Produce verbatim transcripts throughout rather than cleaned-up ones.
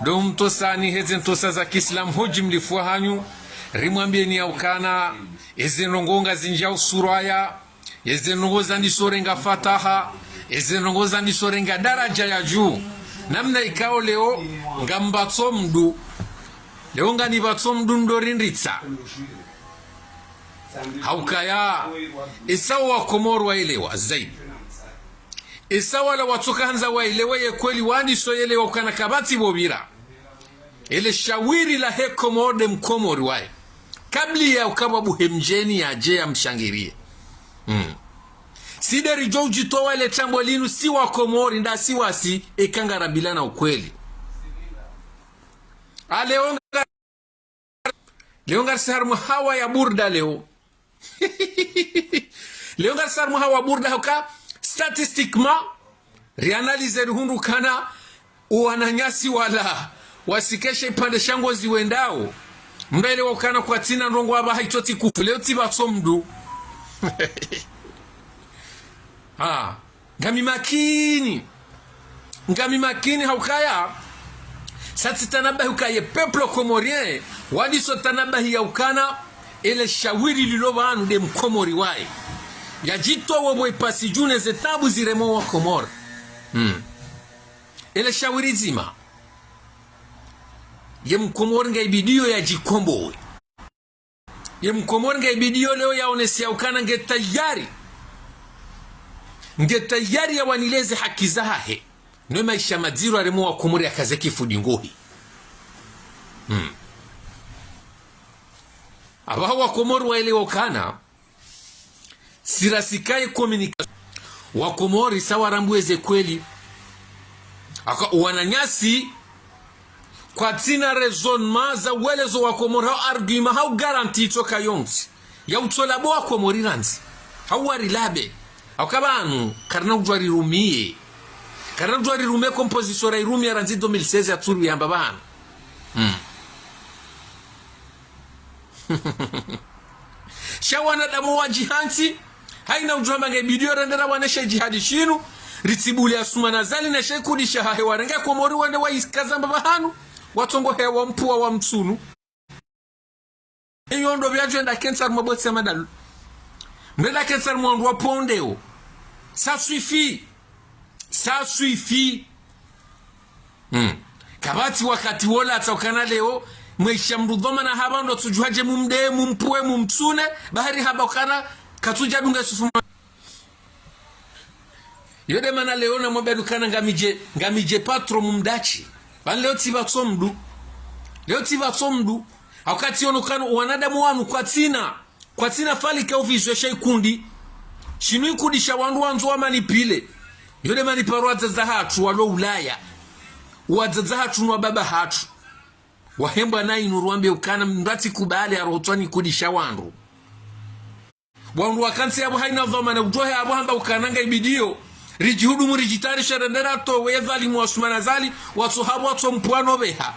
Ndo mtosani heze ntosa za kiislamu ho jimlifu wahanyu, rimwambieni ya ukana, eze ndrongoo ngazindjao suraya, eze ndrongoo zandiso renga fataha, eze ndrongoo zandiso renga daraja ya juu. Namna ikao leo, ngambatso mdru. Leo nganipvatso mdru ndo rindritsa. Haukaya, esa wa Komori waelewa zaidi. Esa wala watsoka handza waelewe ye kweli wandiso yelewa ukana kapvatsi pvo pvira. Ele shawiri lahe Komori nde mkomori waye. Kabla ya ukabwa buhe mdjeni yadje yamshangiriye. Mm. Si nde ridjo udjitowa le tambo linu si wa Komori nda si wasi eka ngarambilana ukweli. A leo nga-, leo ngarisi harumwa hawa ya burda leo. Leo ngarisi harumwa hawa burda hauka statistiquement, rianalyse rihundru ukana, owananyasi wala, wasikeshe ipvandre sha ngozi wendao. Mndru aelewa ukana kwatsina ndrongoo apvaha itsotsi kufu, leo tsipvatso mdru. Ha. Ngami makini. Ngami makini haukaya. Sa tsitanabahi ukaya ye peuple comorien, wandiso tanabahi ya ukana, ele shawiri lilo pvanu nde mkomori waye. Yadjitowe pvo ipasi dju ne ze tabu ziremao wa Komori. Hmm. Ele shawiri dzima. Ye mkomori ngaibidiyo yadjikombowe. Ye mkomori ngaibidiyo leo yaonese ya ukana nge tayari. Nge tayari yawanileze haki zahahe. No maesha madziro yaremao wa Komori yakaze kifudingohi. Hmm. Apvaha wa Komori waelewa ukana, si rasikaye communication. Wa Komori sa warambuwe ze kweli. Aka wananyasi, kwatsina raisonnement za uelezo wa Komori, hau argument, hau garantie itsoka yontsi. Ya utsola pvo wa Komori randzi. Hau warilabe. Hauka pvanu, karina udjuwa rirumiye. Karina udjuwa rirumiye composition rairumiya randzi deux mille seize ya tsuru yamba pvanu. Hmm. Sha wanadamu wadjihantsi, haina udjuwa mba ngaibidiyo rende rawane she jihadi shinu, ritsibuliye Assoumani Azali ne she kundi shahahe warenge Komori wende waikazamba pvahanu, watsongohe wa mpvuwa wa mtsunu. Iyo ndo pviyadjo enda kentsi harumwa botsi ya madalu. Ndo enda kentsi harumwa wandru wa pondeo. Ça suffit. Ça suffit. Hmm. Kapvatsi wakati wola tsaukana leo, mwaisha mdru dhwamana hapva ndo tsudjuha dje mumdeye, mumpvuwe, mumtsune, bahari hapva ukana, katsudja dunga Yusufu Ma-, Yo nde mana leo namwambiya ukana ngamidje, ngamidje patron mumdatsi. Pvanu leo tsipvatso mdru. Leo tsipvatso mdru. Hauka tsiono ukana wanadamu wanu kwatsina. Kwatsina falika uvizwe she ikundi. Shinu ikundi sha wandru wandzo wamanipule. Yo nde mana paro wadzadze wahatru walo Ulaya. Wadzadze wahatru no wababa wahatru. Wahembwa na inu ruwambe ukana mdru atsikubali arotswa ni ikundi sha wandru. Wandru wakantsi yapvo haina dhwamana utohe apvo hamba ukana ngaibidiyo. Ridjihudumu ridjitayarishe rende ratowe ye dhalimu wa Assoumani Azali, watso hapvo watso mpvuwa no pveha.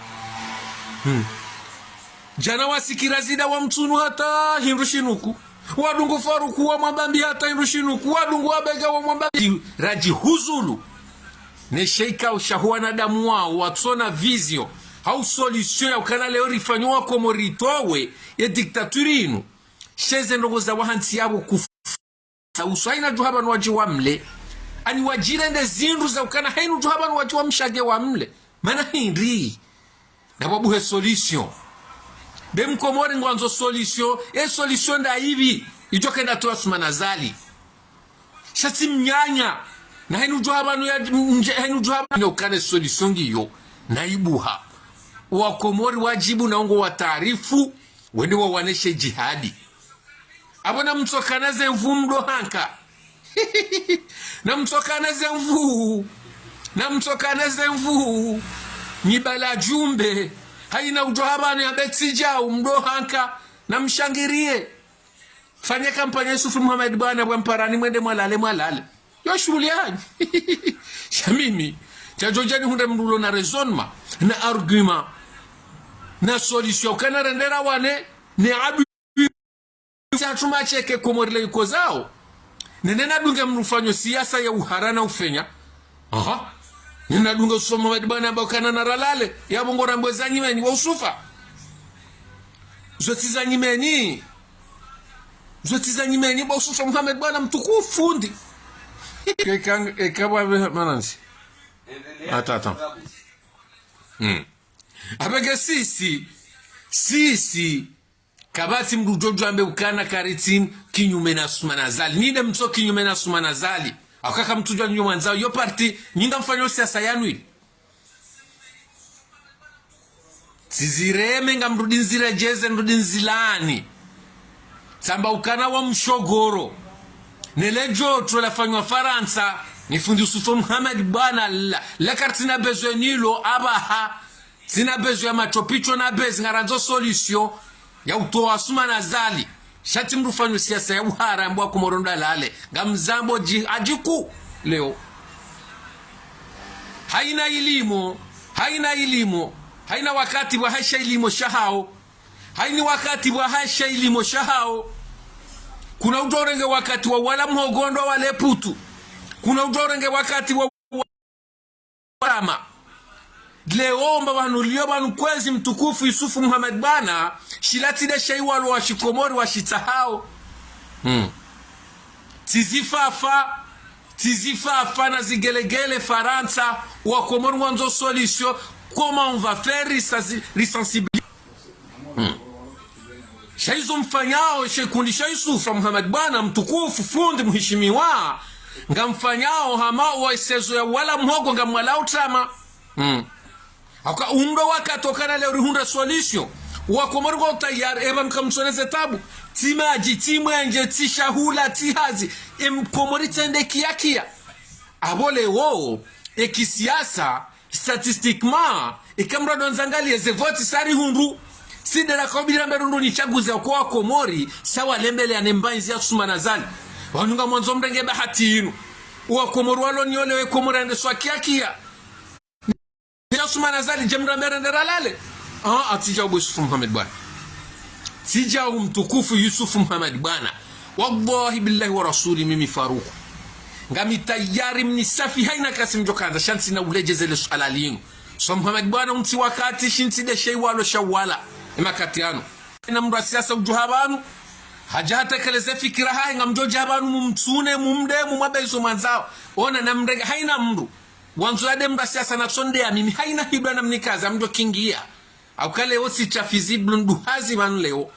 Hmm. Djana wasikira Zida wa mtsunu hata hindru shinuku. Wadungu Faruku wa Mwambambi hata hindru shinuku. Wadungu Wabega wa Mwambambi. Radjihuzulu. Ne she ikao sha ho wanadamu wao, watsona vision. Hau solution ya ukana leo rifanye wa Komori ritowe ye dictature inu. She ze ndrongoo za wahantsi yapvo kufu. Sa usu haina udjuha pvanu wadje wamle. Ani wadjirende zindru za ukana haina udjuha pvanu wadje wamshage wamle. Mana hindri. Na pvwabuhe solution. Be mkomori ngwandzo solution. E solution nda ipvi. Idjo kenda towa Assoumani Azali. Sha tsi mnyanya. Na haina udjuha pvanu ya, nje, haina udjuha pvanu ukane solution ngiyo. Na ibuha. Wa Komori wadjibu na ungo wa taarifu. Wende wawane she jihadi. Apvo namtsokane ze nvu mdo hanka. Namtsokane ze nvu. Namtsokane ze nvu. Nyi bala jumbe. Haina udjuha pvanu ya betsi djau mdo hanka. Namshangiriye. Fanye kampanye Yusufu Muhammad bwana pvwa mparani mwende mwalale mwalale. Yo shughuli yanyu. Sha mimi, tsodjo djani hundre mdru ulo na raisonnement, na argument, na solution, ukana rende rawane, ne adu, sa tuma sheke Komori le ikozao. Nene nadunge mdru fanyo siasa ya uhara na ufenya. Aha. Nina dunga Yusufu Muhammad Bwana ba ukana na ralale, yapvo ngo rambwa za nyimeni, wa Yusufa. Zo tsi za nyimeni. Zo tsi za nyimeni, ba Yusufu Muhammad Bwana mtukufu fundi. Eka, eka bwa be manansi. Attends, attends. Hmm. Apvenge sisi, sisi, kapvatsi mndru udjo djwambe ukana karitsi kinyume na Assoumani Azali. Nyi nde mtso kinyume na Assoumani Azali. Hauka kamtsudjuwa nyi mwandzao yo parti, nyi ngamfanyo siasa yanu ili. Tsizireme, ngamrudi nziredjeze, nrudi nzilani. Tsamba ukana wa mshogoro. Ne le djotro lafanywa Farantsa, ni fundi Yusufu Muhammad Bwana la, la karitsina besoin nalo, apvaha. Tsina besoin ya matopitso na bezi, ngarandzo solution ya utowa Assoumani Azali. Sha tsi mndru ufanyo siasa ya uhara, yambwa Komori ndo alale. Ngamzambo dji-, adjiku leo. Haina ilimo, haina ilimo, haina wakati wa hasha ilimo shahao. Haini wakati wa hasha ilimo shahao. Kuna udjo urenge wakati wa wala mhogo ndo wale putu. Kuna udjo urenge wakati wa rama. Leo mba pvanu liyo pvanu kwezi mtukufu Yusufu Muhammad Bwana, shila tsi nde shaiwalo wa shikomori wa shitsahao. Hmm. Tsi zifafa, tsi zifafa na zigelegele Farantsa, wa Komori wandzo solution, comment on va faire, risa-, risensibiliser. Hmm. Sha izo mfanyao, she kundi sha Yusufu Muhammad Bwana mtukufu, fundi, mheshimiwa, ngamfanyao hama wa isezo ya wala mhogo ngamwalao tama. Hmm. Hauka undo wakati okana leo rihundra solution. Wa Komori kwa utayari, eba mkamtsoneze tabu. Tsi madji, tsi mwenje, tsi shahula, tsi hazi. Em Komori tsende kiakia. Apvo leo, eki siasa, statistiquement, eka mrado ndzangalie ze voti sa rihundru. Si nde raka ubiri rambe rihundru ni tsaguzi ya kwa Komori, sa walembele ya ne mbanzi ya Assoumani Azali. Wanu ngamwandzo mrenge bahati inu. Wa Komori walo ni ole we Komori ande swa kiakia. Ya Assoumani Azali, dje mrambe rende ralale. Ah, atsidja ubo Yusufu Muhammad Bwana. Tsidja u mtukufu Yusufu Muhammad Bwana. Wallahi billahi wa rasuli mimi Faruku. Ngami tayari mnisafi haina kasi mdjokandza, sha ntsina uledjeze le suala linu. So Muhammad Bwana untsi wakati shintsi nde shaiwalo shawala. Emakati yanu. Haina mndru wa siasa udjo hapvanu. Hadja hatekeleze fikira hahe ngamdjo dja hapvanu mumtsune, mumde, mumwabe izo mwandzao. Ona namrenge haina mndru. Wandzo yade mndru wa siasa na tsonde ya mimi. Haina hidwa na mnikaza mdjo kingia. Hauka leo tsi tsa visible nduhazi pvanu leo.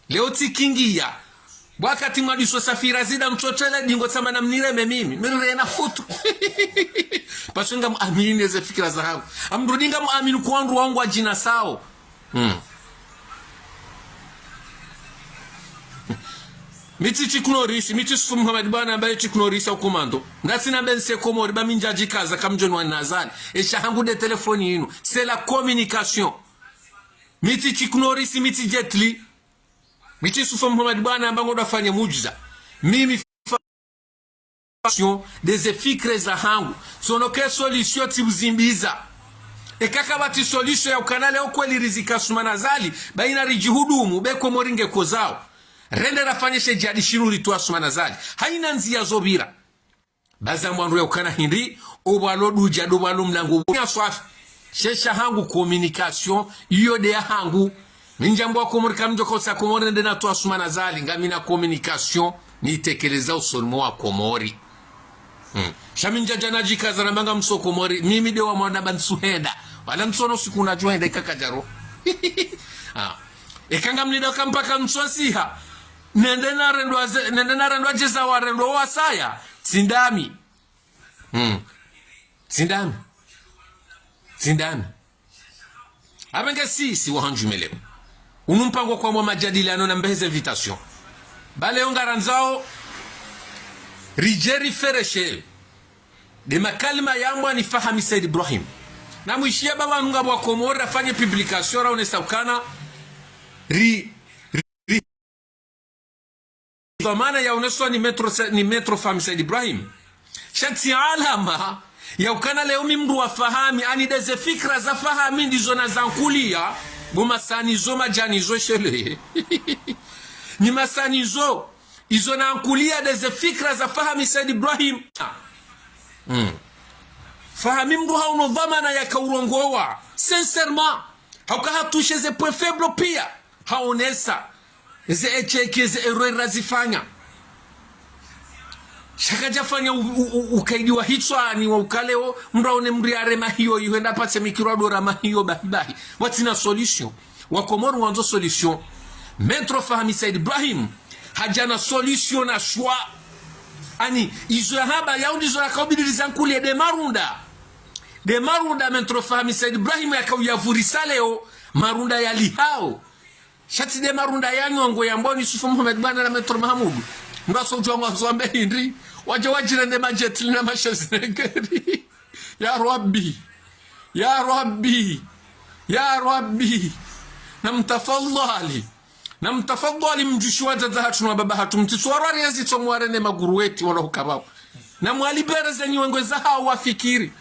Leo tsi kingia. Wakati mwadiso safira zida mtsotele dingo tsamba na mnireme mimi. Mirire na futu. Parce que ngamuamini neze fikira zahangu. Amrudi ngamuamini kwa wandru wangu wa djina sao. Hmm. Mi tsi Chiknorisi, mi tsi Yusufu Muhammad Bwana ambaye Chiknorisi au komando. Ngasina bense Komori, ba mi ndjadjikaza kamdjoni wa Azali. Esha hangu nde telefoni inu. C'est la communication. Mi tsi Chiknorisi, mi tsi Jet Li. Mi tsi Yusufu Muhammad Bwana amba ngodjo fanya mujiza. Mimi fa-, nde ze fikira zahangu. Tsono ke solution tsi uzimbiza. Eka kapvatsi solution ya ukana leo kweli rizika Assoumani Azali, ba ina ridjihudumu, be Komori nge kozao. Rende rafanye she djihadi shinu ritowe Assoumani Azali. Haina ndzia zopvira. Baza mwandru ya ukana hindri, opvalo dudja, dopvalo mlango, ya swafi. She sha hangu communication, iyo nde ya hangu. Mi ndjambwa Komori kamdjo kosa Komori nde natowa Assoumani Azali, ngamina communication, nitekeleza usoni mwa Komori. Hmm. Sha mi ndjadja nadjikaza namba ngamtso Komori, mimi nde wa mwana ba ntsuhenda. Wala ntsono siku nadjo henda ikakadjaro. Ah. Eka ngamnida ka mpaka ntsosiha. Nende narendwa ze-, nende narendwa djeza warendwa wasaya. Tsi ndami. Hmm. Tsi ndami. Tsi ndami. Apvenge sisi wahandjumeleo. Unu mpango kwa mwa majadiliano na mbeheze invitation. Ba leo ngarandzao ridje rifereshe. Nde makalima yambwa ni Fahami Said Ibrahim. Na mwishiye ba pvanu ngapvo wa Komori rafanye publication raonesa ukana ri, ri, ri, dhwamana yaoneswa ni Maître Sa-, ni Maître Fahami Said Ibrahim. Sha tsi alama ya ukana leo mi mndru wa Fahami, ani nde ze fikira za Fahami ndizo nazankulia, bo masani zo majani zo shele. Ni masani zo, izo nankulia nde ze fikira za Fahami Said Ibrahim. Mm. Fahmi mndru haono dhwamana yaka urongowa. Sincèrement. Hauka hatushe ze points faibles pia. Haonesa. Ze échecs, ze erreurs razifanya. Sha kadjafanya u-, u-, u-, ukaidi wa hitswani wa ukaleo, mndru aone mndru yarema hiyo, ihwenda patse mikiro adora mahiyo bahi bahi. Watsina solution. Wakomori wandzo solution. Maître Fahmi Said Ibrahim, hadja na solution na choix. Ani, izo yahamba, yaundi zo yakaubidiliza nkulie de marunda. De marunda Maître Fahmi Said Ibrahim yakauyavurisa leo, marunda yalihao. Sha tsi de marunda ya nyongo ya mboni Yusufu Muhammad Bwana na Maître Mahamudu. Mndru aso udjuwa ngwazwambe hindri, wadje wadjirende majetli na mashazinegeri. Ya Rabbi. Ya Rabbi. Ya Rabbi. Namtafadhali. Namtafadhali mdjushi wadzadze hatru na wababa hatru. Mtsitso warwari ezi tso mwarene maguruweti wala hukabao. Na mwalibere ze nyiwengwe zahao wafikiri.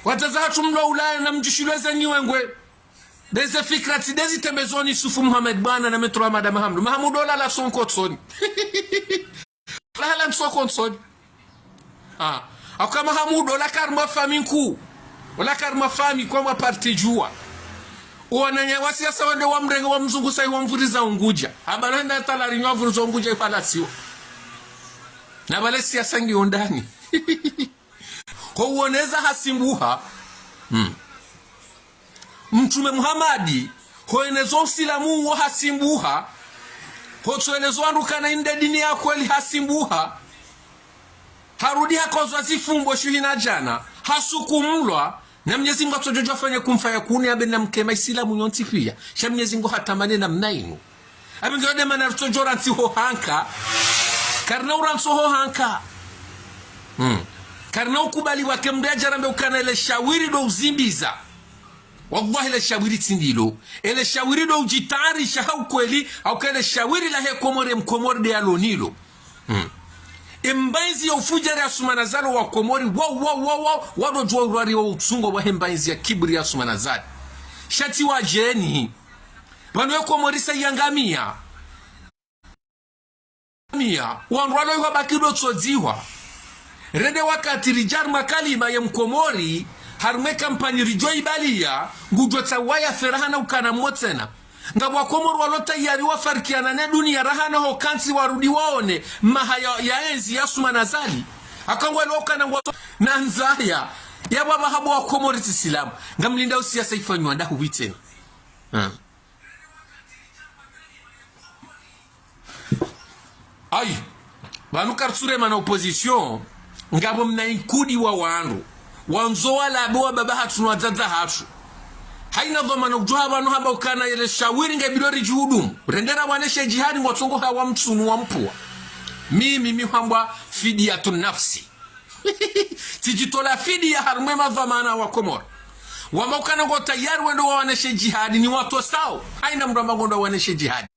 Wadzadze hatru mlo Ulaya namdjushilwe ze nyiwengwe. Be ze fikira tsi de zitembezwa ni Yusufu Muhammad Bwana na Maître Hamada Mahamudu. Mahamudu ola la sonko tsoni. Lahala nsoko nsoni. Ah. Hauka Mahamudu ola karimwa fami nkuu. Ola karimwa fami kwa mwa parti djuwa. Wananya wa siasa wende wamrenge wamzungusa iwamvuriza Ungudja. Hamba no henda tala rinywa vuriza Ungudja ipalasiwa. Na bale siasa ngiyo ndani. Ho uoneza hasimbuha. Hmm. Mtrume Muhamadi, ho eneza usilamu wo hasimbuha, ho tsoeleza wandru kana inde dini ya kweli hasimbuha, harudi hakozwa zifumbo shuhi na djana, hasukumlwa, na Mnyezi Mngu atsodjo djofanya kumfaya kuni abe na mkema isilamu nyontsi pia, sha Mnyezi Mngu hatamani namna inu. Abe ngiyo de mana ritsodjo rantsi ho hanka. Karina urantsi ho hanka. Hmm. Karina ukubali wake mndru yadjarambe ukana ele shawiri do uzimbiza. Wallahi ele shawiri tsi ndilo. Ele shawiri do udjitayarisha ha ukweli, hauka ele shawiri lahe Komori, Mkomori de yalo nilo. Hmm. Embainzi ya ufujari ya Assoumani Azali wa Komori, wa, wa, wa, wa, wadodjuwa urwari wa utsungo wahe mbainzi ya kibri ya Assoumani Azali. Sha tsi wadjeni. Pvanu ye Komori sa yangamia. Mia, wandru walo iwa baki do tsodziwa. Rende wakati ridjari makalima ye Mkomori, harumwa ye kampanyi ridjo ibalia, ngudjo tsawa ya feraha na ukana mmotsena. Ngapvo Wakomori walo tayari wafarikiana ne dunia raha na ho kantsi warudi waone, maha ya, ya enzi ya Assoumani Azali. Haka ngwalo ukana ngwa na ndzaya, ya baba habo Wakomori tsi silamu. Ngamlinda usiasa ifanywa ndahu witsena. Hmm. Ayi, pvanu kartsurema na opposition, ngapvo mna inkudi wa wandru, wandzo walabe wababa hatru na wadzadze hatru. Haina dhwamana udjuha pvanu hamba ukana yele shawiri nge bidori djuhudumu. Rendera waneshe djihadi ngwatsongo hawa mtsunu wa mpua. Mimi mihambwa fidiyatu nafsi. Tsidjitola fidiya harumwa ye madhwamana wa Komori. Wamba ukana ngo tayari wendo wawaneshe djihadi ni watosao. Haina mndru amba ngondo wawaneshe djihadi.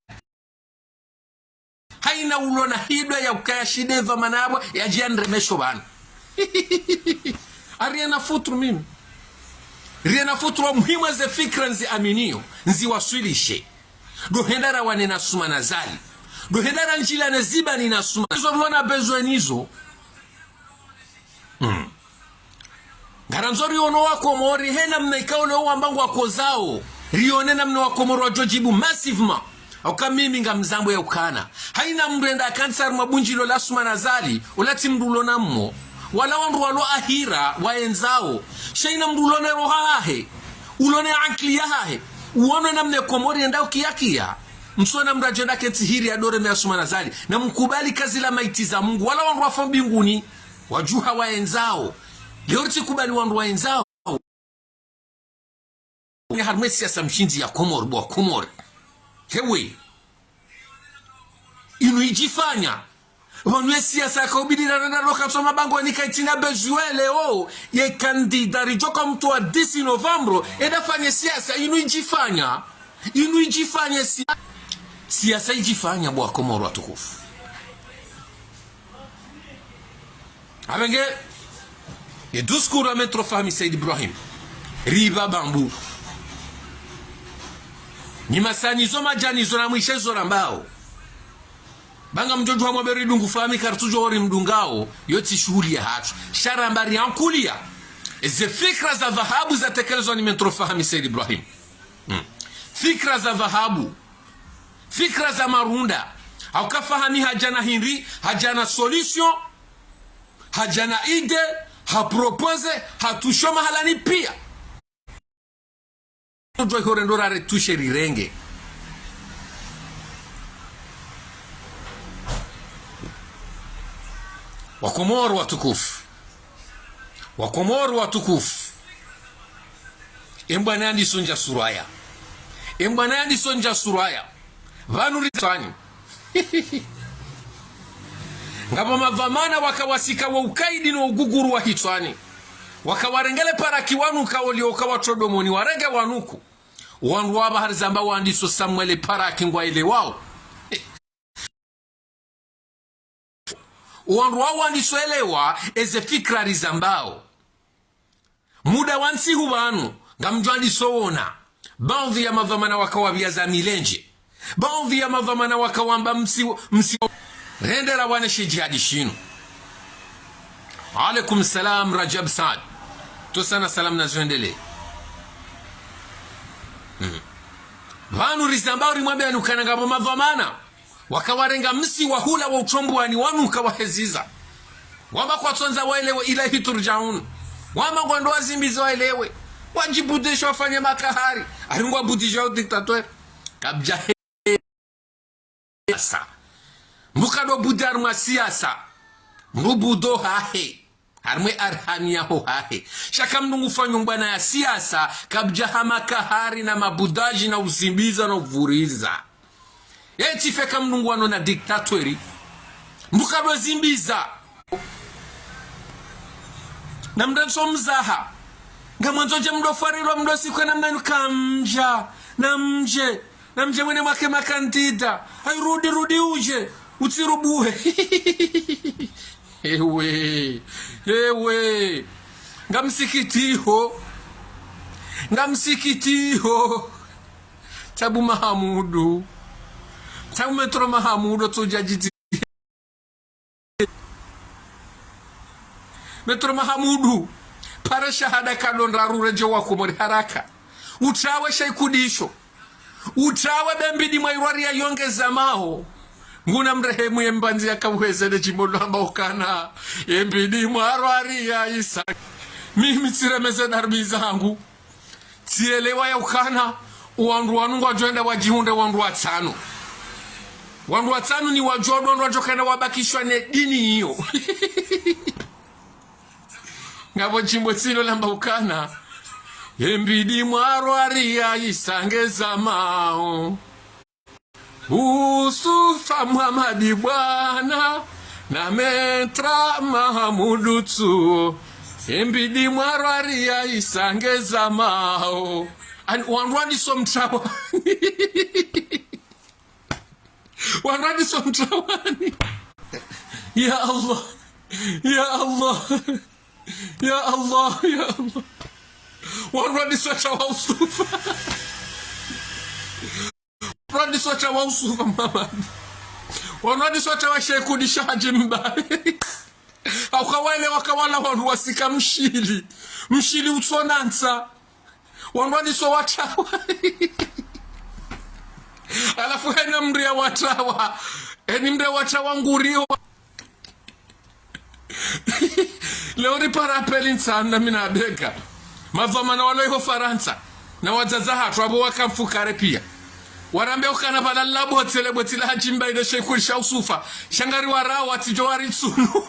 Haina ulo na hidwa ya ukaya shinde dhwamana yapvo yadjiya nremesho pvanu. Ari ena futru mimi. Ri ena futru wa muhimu eze fikira nzi aminio, nzi waswilishe. Do henda rawane na Assoumani Azali. Do henda randjila ne zibani na Assoumani. Izo rilo na besoin nizo. Hmm. Ngarandzo riono Wakomori, hena mna ikao leo wamba ngwakozao. Rione namna Wakomori wadjo djibu massivement. Hauka mimi ngamzambo ya ukana. Haina mndru enda akantsi harumwa bundjilo la Assoumani Azali, ola tsi mndru ulo na mmo. Wala wandru walo ahira, waendzao. Sha haina mndru ulo ne roha hahe. Ulo ne ankili yahahe. Uone namna ye Komori yenda ukiyakiya. Mtsona mndru adjo enda kentsi hiri ya dore me Assoumani Azali. Na mkubali kazi la maiti za Mungu. Wala wandru wafo mbinguni. Wadjuha waendzao. Leo ritsi kubali wandru waendzao. Ni harumwa ye siasa mshindzi ya Komori, bo Wakomori. Hewe. Inu idjifanya. Pvanu ye siasa yakaubidi rana na roka tsoma bango ni kaitsina besoin leo. Ye kandida ridjoka mtru wa dix novembre. Enda fanye siasa, inu idjifanya. Inu idjifanya si-, siasa idjifanya, bo Wakomori watukufu. Apvenge, ye discours ya Maître Fahmi Said Ibrahim. Riba bambu. Ni masani zo madjani zo na mwishe zo rambao. Ba ngamdjo djuha mwambe ridungu Fahmi, karitsudjuwa ori mdungao, yo tsi shuhuli yahatru. Sha ramba riankulia eze fikra za dhahabu zatekelezwa ni Maître Fahmi Said Ibrahim. Mm. Fikra za dhahabu. Fikra za marunda. Hauka Fahmi hadja na hindri, hadja na solution, hadja na idée, ha proposer, ha toucher mahalani pia. Udjuwa iho rendo rare toucher rirenge. Wakomoro watukufu. Wakomoro watukufu. Embwana yandiso ndja suraya. Embwana yandiso ndja suraya. Pvanu ri Ndzuani. Ngapvo madhwamana waka wasika wo ukaidi no uguguru wa hitswani. Waka warenge le paraki wanu ka olio ka watsodomoni warenge wanuku. Wandru wapva hari zamba wandiso Samuel paraki ngwaelewao. Wandru wao wandiso elewa eze fikra rizambao. Muda wa ntsihu pvanu, ngamdjo wandiso wona baadhwi ya madhwamana waka wapviya za milenje. Baadhwi ya madhwamana waka wamba msi, msi, rendera wane she djihadi shinu. Alaikum salam, Rajab Saad. Tosana salamu na zwendelee. Mm. Pvanu rizambao rimwambe anu ukana ngapvo madhwamana waka warenga msi wa hula wa utsombuani wanu ka waheziza. Wamba kwatsondza waelewe ilahi turjaun. Wamba ngwandro wazimbiza waelewe. Wadjibudisha wafanye makahari. Ari ngwabudisha o dictateur. Kabja he. Siasa. Mbuka ndo budi harimwa siasa. Mbubudo hahe. Harimwe arhani yaho hahe. Sha ka mndru ngufanyo mbwana ya siasa, kabja ha makahari na mabudaji na uzimbiza na uvuriza. Ye tsi fe ka mndru ngwano na dictateur. Mbuka ndo zimbiza. Na mndru ntso mzaha. Ngamwandzo dje mndru farilwa mndru sikwe na mnenu kamja. Na mdje. Na mdje mwene mwake makandida. Hayi rudi, rudi udje. Utsirubuhe. Ewe. Ewe. Ngamsikitiho. Ngamsikitiho. Tabu Mahamudu. Tabu Maître Mahamudu tsodja djiti. Maître Mahamudu, para shahada kado ndraru redje wakomori haraka. Utrawe she ikudisho. Utrawe be mbidi mwa irwari ya yongeza mao. Nguna mrehemu ye mbandzi ya kauheze ne djimbo lwamba ukana. Ye mbidi mwa rwari ya isa. Mimi tsiremeze darbi zangu. Tsielewa ya ukana, wandru wanu ngwadjo enda wadjihundre wandru watsanu. Wandru watsanu ni wadjo, wandru wadjo kena wabakishwa ne dini iyo. Ngapvo djimbo tsilo lamba ukana. Ye mbidi mwa rwari ya isa ngeza mao. Usufa Muhamadi bwana, na Maître Mahamudu tsu. Ye mbidi mwa rwari ya isa ngeza mao. Ani wandru wandiso mtrawani. Wandru wandiso mtrawani. Ya Allah. Ya Allah. Ya Allah. Ya Allah. Wandru wandiso trawa usufa. Wandru wandiso trawa usufa mama. Wandru wandiso trawa shekudi sha hadji mba. Hauka wale waka wala wandru wasika mshili. Mshili utsona ntsa. Wandru wandiso watrawa. Halafu hena mdru ya watrawa. Heni mdru ya watrawa nguriwa. Leo ripara apeli ntsanu na mi na Abega. Madhwamana walo iho Farantsa. Na wadzadze hatru apvo waka mfukare pia. Warambe ukana pvala labo tsele bwetsi la hadji mba ile shekuli sha usufa. Sha ngari warawa tsidjo waritsunu.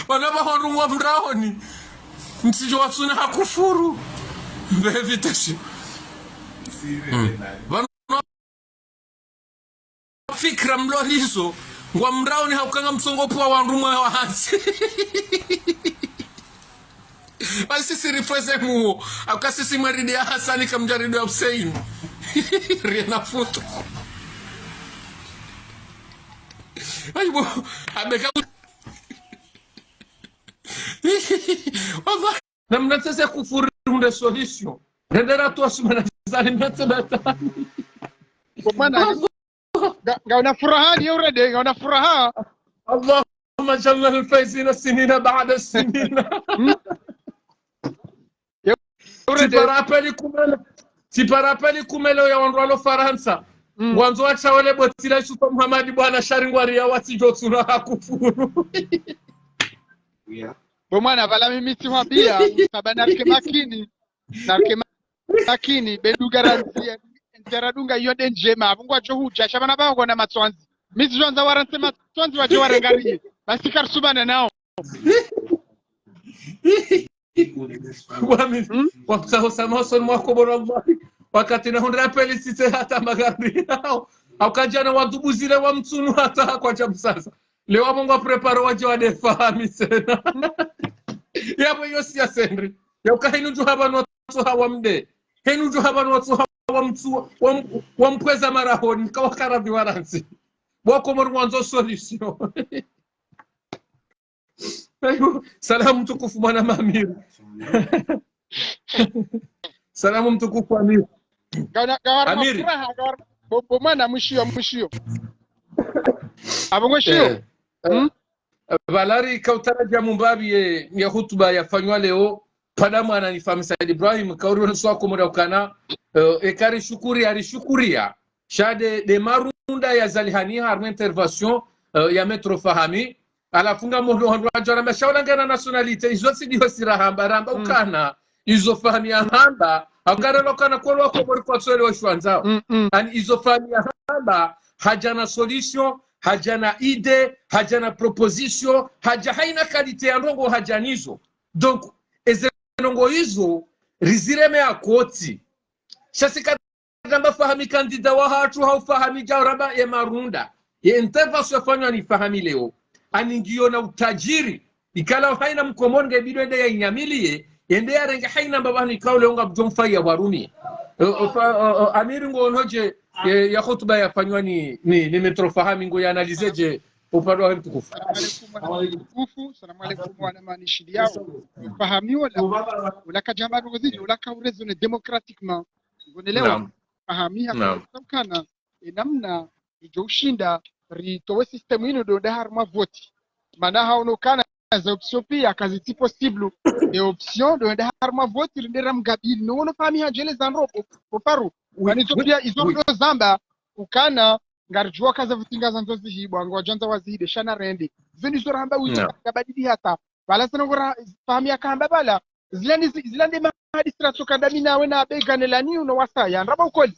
Wana pvahondru ngwa mraoni. Ntsidjo watsuna hakufuru. Mbe vitesi. Mm. Pvanu fikra mlolizo, ngwa mraoni hauka ngamtsongo pvwa wandru mwe wa hantsi. Basi sisi rifweze muo, hauka sisi mwe ridi ya Hasani kamdja ridi ya Hussein. Rien à foutre. Ayibo, Abega. Wallahi. Na mnatse ze kufuru hunde solution. Rendera tu asumana zali mnatse batani. Kwa maana Nga, nga una furaha, ni urende, nga una furaha. اللهم اجعلنا الفائزين سنين بعد سنين. Ye urende. Tsipara apeli kumele. Tsipara apeli kumele ya wandru walo Farantsa. Mm. Ngwandzo watsawele botila Yusufa Muhamadi bwana shari ngwari ya watsi djo tsuna hakufuru. Bo mwana, pvala mimi tsihwambia, saba narike makini. Narike ma-, makini, be dunga randzi, ndjera dunga iyo nde ndjema, apvo ngwadjo hudja, sha pvanu pvahona matswandzi. Mitsi djo wandza warantse matswandzi wadje warangariye. Basi karisubana nao. Wami, Hmm? wamtsaho sama usoni mwako bwana Allah. Wakati na hundra apeli tsitse hata magari yao. Au kadjana wadubuzile wa mtsunu hata kwadja msasa. Leo wapvo ngwa prepare wadje wade Fahami tsena. Yapvo iyo siya sendri. Ya uka hinu dju hapvanu watsoha wa mde. Hinu dju hapvanu watsoha wa mtsu, wa m-, wa mpweza marahoni, kawakarabi warantsi. Bo Wakomori ngwandzo solution. Ayo, salamu mtukufu mwana Amiri. Salamu mtukufu Amiri. Nga una, nga una Amiri. Furaha, nga una, bo, bo mwana mwishiyo, mwishiyo. Apvo ngwishiyo. Eh, eh, pvala rika utaraja mumbabi ye, ya hutuba yafanywa leo, pada mwana ni Fahmi Said Ibrahim, kauri wonso Wakomori ukana, eh, eka rishukuria, rishukuria. Sha nde, nde marunda ya zalihani harumwa intervention, eh, ya Maître Fahami. Halafu nga mono wandru wadjo ramba sha ula ngena nationalité, izo tsi ndiyo si rahamba, ramba Mm. ukana, izo Fahami yahamba, hau ngena ukana kweli Wakomori kwatsu elewa isho wandzao. Mm, mm. Ani izo Fahami yahamba, hadja na solution, hadja na idée, hadja na proposition, hadja haina qualité ya ndrongo hadja nizo. Donc, eze ndrongo izo, rizireme akoti. Sha si ka ramba Fahami candidat wahatru hau Fahami djau ramba ye marunda. Ye intervention yafanywa ni Fahami leo. Ani ngiyo na utajiri. Ikala haina Mkomori nge bidi yende ya inyamiliye, yende yarenge haina mbapvi pvanu ikao leo ngapvo mfaya warumi. Eh, eh, fa-, eh, eh, Amiri ngo onodje, eh, ya hutuba yafanywa ni, ni, ni Maître Fahami ngo ya analyser dje, upande wa mtukufu. Salamu alaikum, mwana mtukufu. Salamu alaikum, wana manishidi yao. Fahami ola, ola kadjamba ndrongo zindji, ola ka uraisonner démocratiquement. Ngonelewa. Naam. Fahami Naam. haka ukana, e namna idjo ushinda ritowe système inu ndo nda harumwa voti. Mana haono ukana ze option pia kazitsi possible. E option ndo nda harumwa voti rinde ramgabili. No wono Fahami hadjeleza ndro po, po faru. Oui, Ani izo oui, pia izo oui. Ndo zamba ukana ngaridjuwa ka ze voti ngazandzo zihibwa, ngwadjo wandza wazihide, sha narende. Izo ndizo rahamba wizo Naam. kabadili hata. Pvala tsena ngora Fahami yakahamba pvala. Zila ndi, zila nde mahadisi ratsoka ndami nawe na Bega ne Lani uno wasaya. Ndrabo ukweli.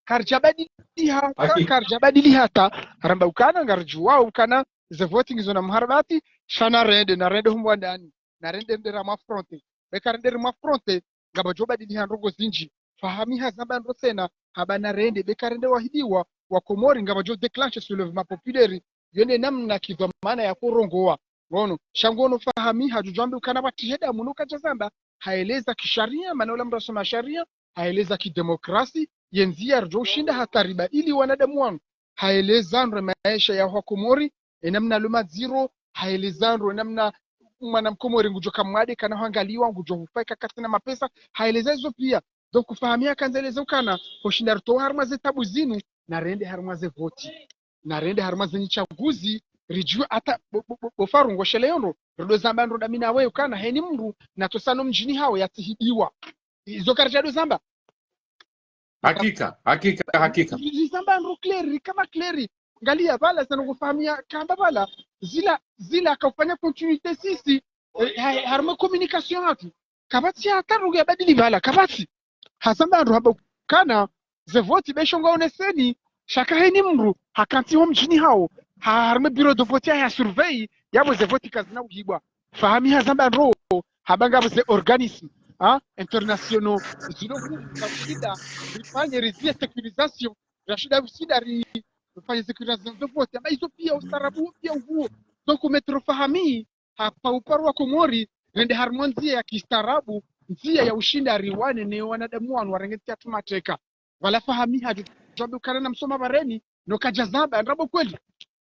Karidjabadiliha, ka-, Hakika. Karidjabadiliha hata, ramba ukana, ngaridjuwao ukana, ze voti ngizo na muharabati, sha narende, narende humwa ndani, narende nde harumwa fronte. Be karende harumwa fronte, ngapvadjo badiliha ndrongo zindji. Fahami hazamba ndro tsena, hamba narende, be karende wahidiwa, Wakomori, ngapvadjo déclencher soulèvement populaire, yo nde namna kidhwamana ya kurongowa. Ngono, sha ngono Fahami, hadjudjwambe ukana pvwa tiheda muno kadjazamba, haeleza kisharia, mana ula mndru asoma sharia, haeleza kidemokrasi, ye ndzia ridjo ushinda hata ribadili wanadamu wanu, haeleza ndro maesha ya Wakomori, e namna lo madziro, haeleza ndro namna mwana Mkomori ngudjo kamwade kana hwangaliwa, ngudjo hufa eka katsina mapesa, haeleza izo pia. Donc Fahami hakandza eleza ukana, hoshinda ritowa harumwa ze tabu zinu, narende harumwa ze voti. Narende harumwa ze nyi tsaguzi, ridjuwe hata bo, bo, bo, bo faru ngosheleyo ndro, rido zamba ndro ndami nawe ukana, heni mndru, natsosano mdjini hawo yatsihidiwa. Izo karidjado zamba. Hakika, hakika, hakika. Ri-, rizamba ndro clair, rikama clair. Ngaliya pvala, tsena ngo Fahami yakamba pvala. Zila, zila kaufanya continuité sisi, eh, ha-, harumwa communication hatru. Kapvatsi hata ndrongo yabadili pvala, kapvatsi. Hazamba ndro hamba ukana, ze voti be sho ngaoneseni, sha ka heni mndru, hakantsi ho mdjini hawo, ha-, harumwa bureau de vote ya, ya surveiller, yapvo ze voti kazina uhibwa. Fahami hazamba ndro, hamba ngapvo ze organismes, ha, internationaux, zino hu-, zashinda, rifanye rizie sécurisation, zashinda ushinda ri-, rifanye sécurisation de vote, hamba izo pia ustaarabu pia uhuo. Donc, Maître Fahami, hapva uparo Wakomori, rende harumwa ndzia ya kistaarabu, ndzia ya ushinda riwane ne wanadamu wanu warenge ntsi yatru mateka. Pvala Fahami hadjudjwambe ukana namsoma pvareni, no kadjazamba, ndrabo kweli.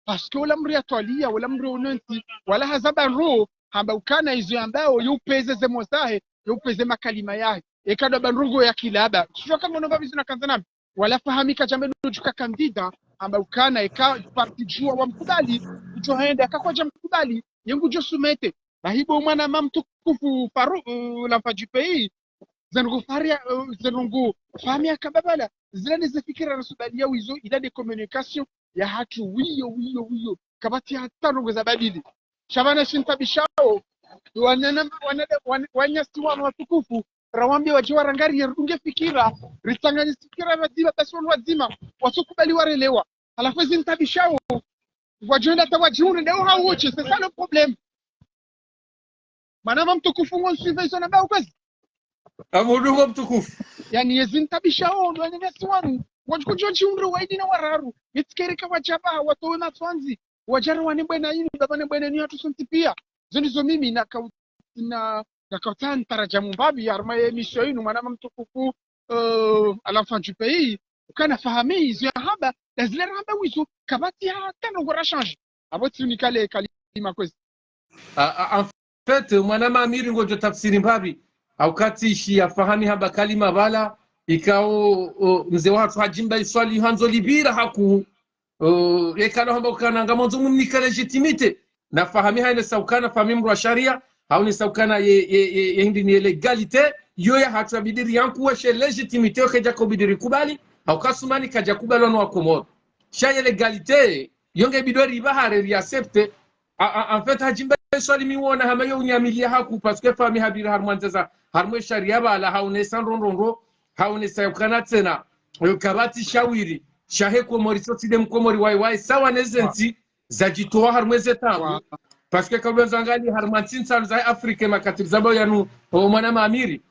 Parce que ula mndru yatwaliya, ula mndru unentsi, wala hazamba ndro, hamba ukana izo yambao, yo upveze ze mo zahe, yo upveze makalima yahe. Eka ndo hamba ndrongo ya kilaba. Sijua ka ngono mbapvi zinu nakandza nami. Wala Fahami kadjambe nudjuka candidat, hamba ukana eka parti djuwa wamkubali, udjo hende, eka kwadja mkubali, ye ngudjo soumettre. Bahi bo mwanama mtukufu Faru, euh, l'enfant du pays, ze ndrongo Faria, euh, ze ndrongo Fahmi haka babala, zila nde ze fikira rasubaliya wizo, ila nde communication yahatru, wiyo, wiyo, wiyo. Kapvatsi hata ndrongo zabadili. Sha pvanu shintabishao, wanana, wana, wana, wananyasi wanu watukufu, rawambiye wadje warangariye, ridunge fikira, ritsanganye fikira pvadzima, basi wanu wadzima, watsokubali warelewa. Halafu ezi ntabishao, wadjo henda hata wadjiunde, ndewo hawotshe, c'est ça le problème. Mwanama mtukufu, ngo nisuivre izo nambao kwezi? Amudu ngo mtukufu. Yaani, yezi ntabishao, ndo wananyasi wanu, wadjo kudjo djiunde waili na wararu, yetsi kere ka wadja pvaha, watowe matswandzi, wadje warawane bwana inu, baba ne bwana inu hatru sontsi piya. Zo ndizo mimi nakau-, na, nakautsaha nitarajamu mbapvi, harumwa ye émission inu, mwanama mtukufu, euh, à l'enfant du pays, ukana Fahmi, izo yahamba, na zile rahamba wizo, kapvatsi hata ndrongo rashanje. Apvo tsi unikale kalima kwezi. A, a, en fait, mwanama Amiri ngodjo tafsiri mbapvi, hauka tsi shiya Fahmi hamba kalima pvala, ikao, o, mze wahatru Hadji Mbae Swalihi handzo lipvira haku, o, yekalo hamba ukana ngamwandzo mumnike légitimité. Na Fahmi haonesa ukana Fahmi mdru wa sharia, haonesa ukana ye, ye, ye, ye hindri ni ye légalité, yo yahatru yabidi riyankuwe she légitimité yo kedja ko bidi rikubali, hauka Sumani kadja kubaliwa no Wakomori. Sha ye légalité, yo nge bidi ripvahare ri accepter. A, a, en fait, Hadji Mbae Swalihi mi wona hama yo unyamiliya haku, parce que Fahmi hapvira harumwa ndzeza, harumwa sharia pvala, haonesa ndrongondro, haonesa yukana tsena, yo kapvatsi shawiri, shahe Komori, so tsi nde Mkomori wayi wayi, sawa neze ntsi, zadjitowa harumwa ze taabu. Parce que kabla ndzangali harumwa ntsi ntsanu za Afrika makati zambwa yanu, o mwanama Amiri.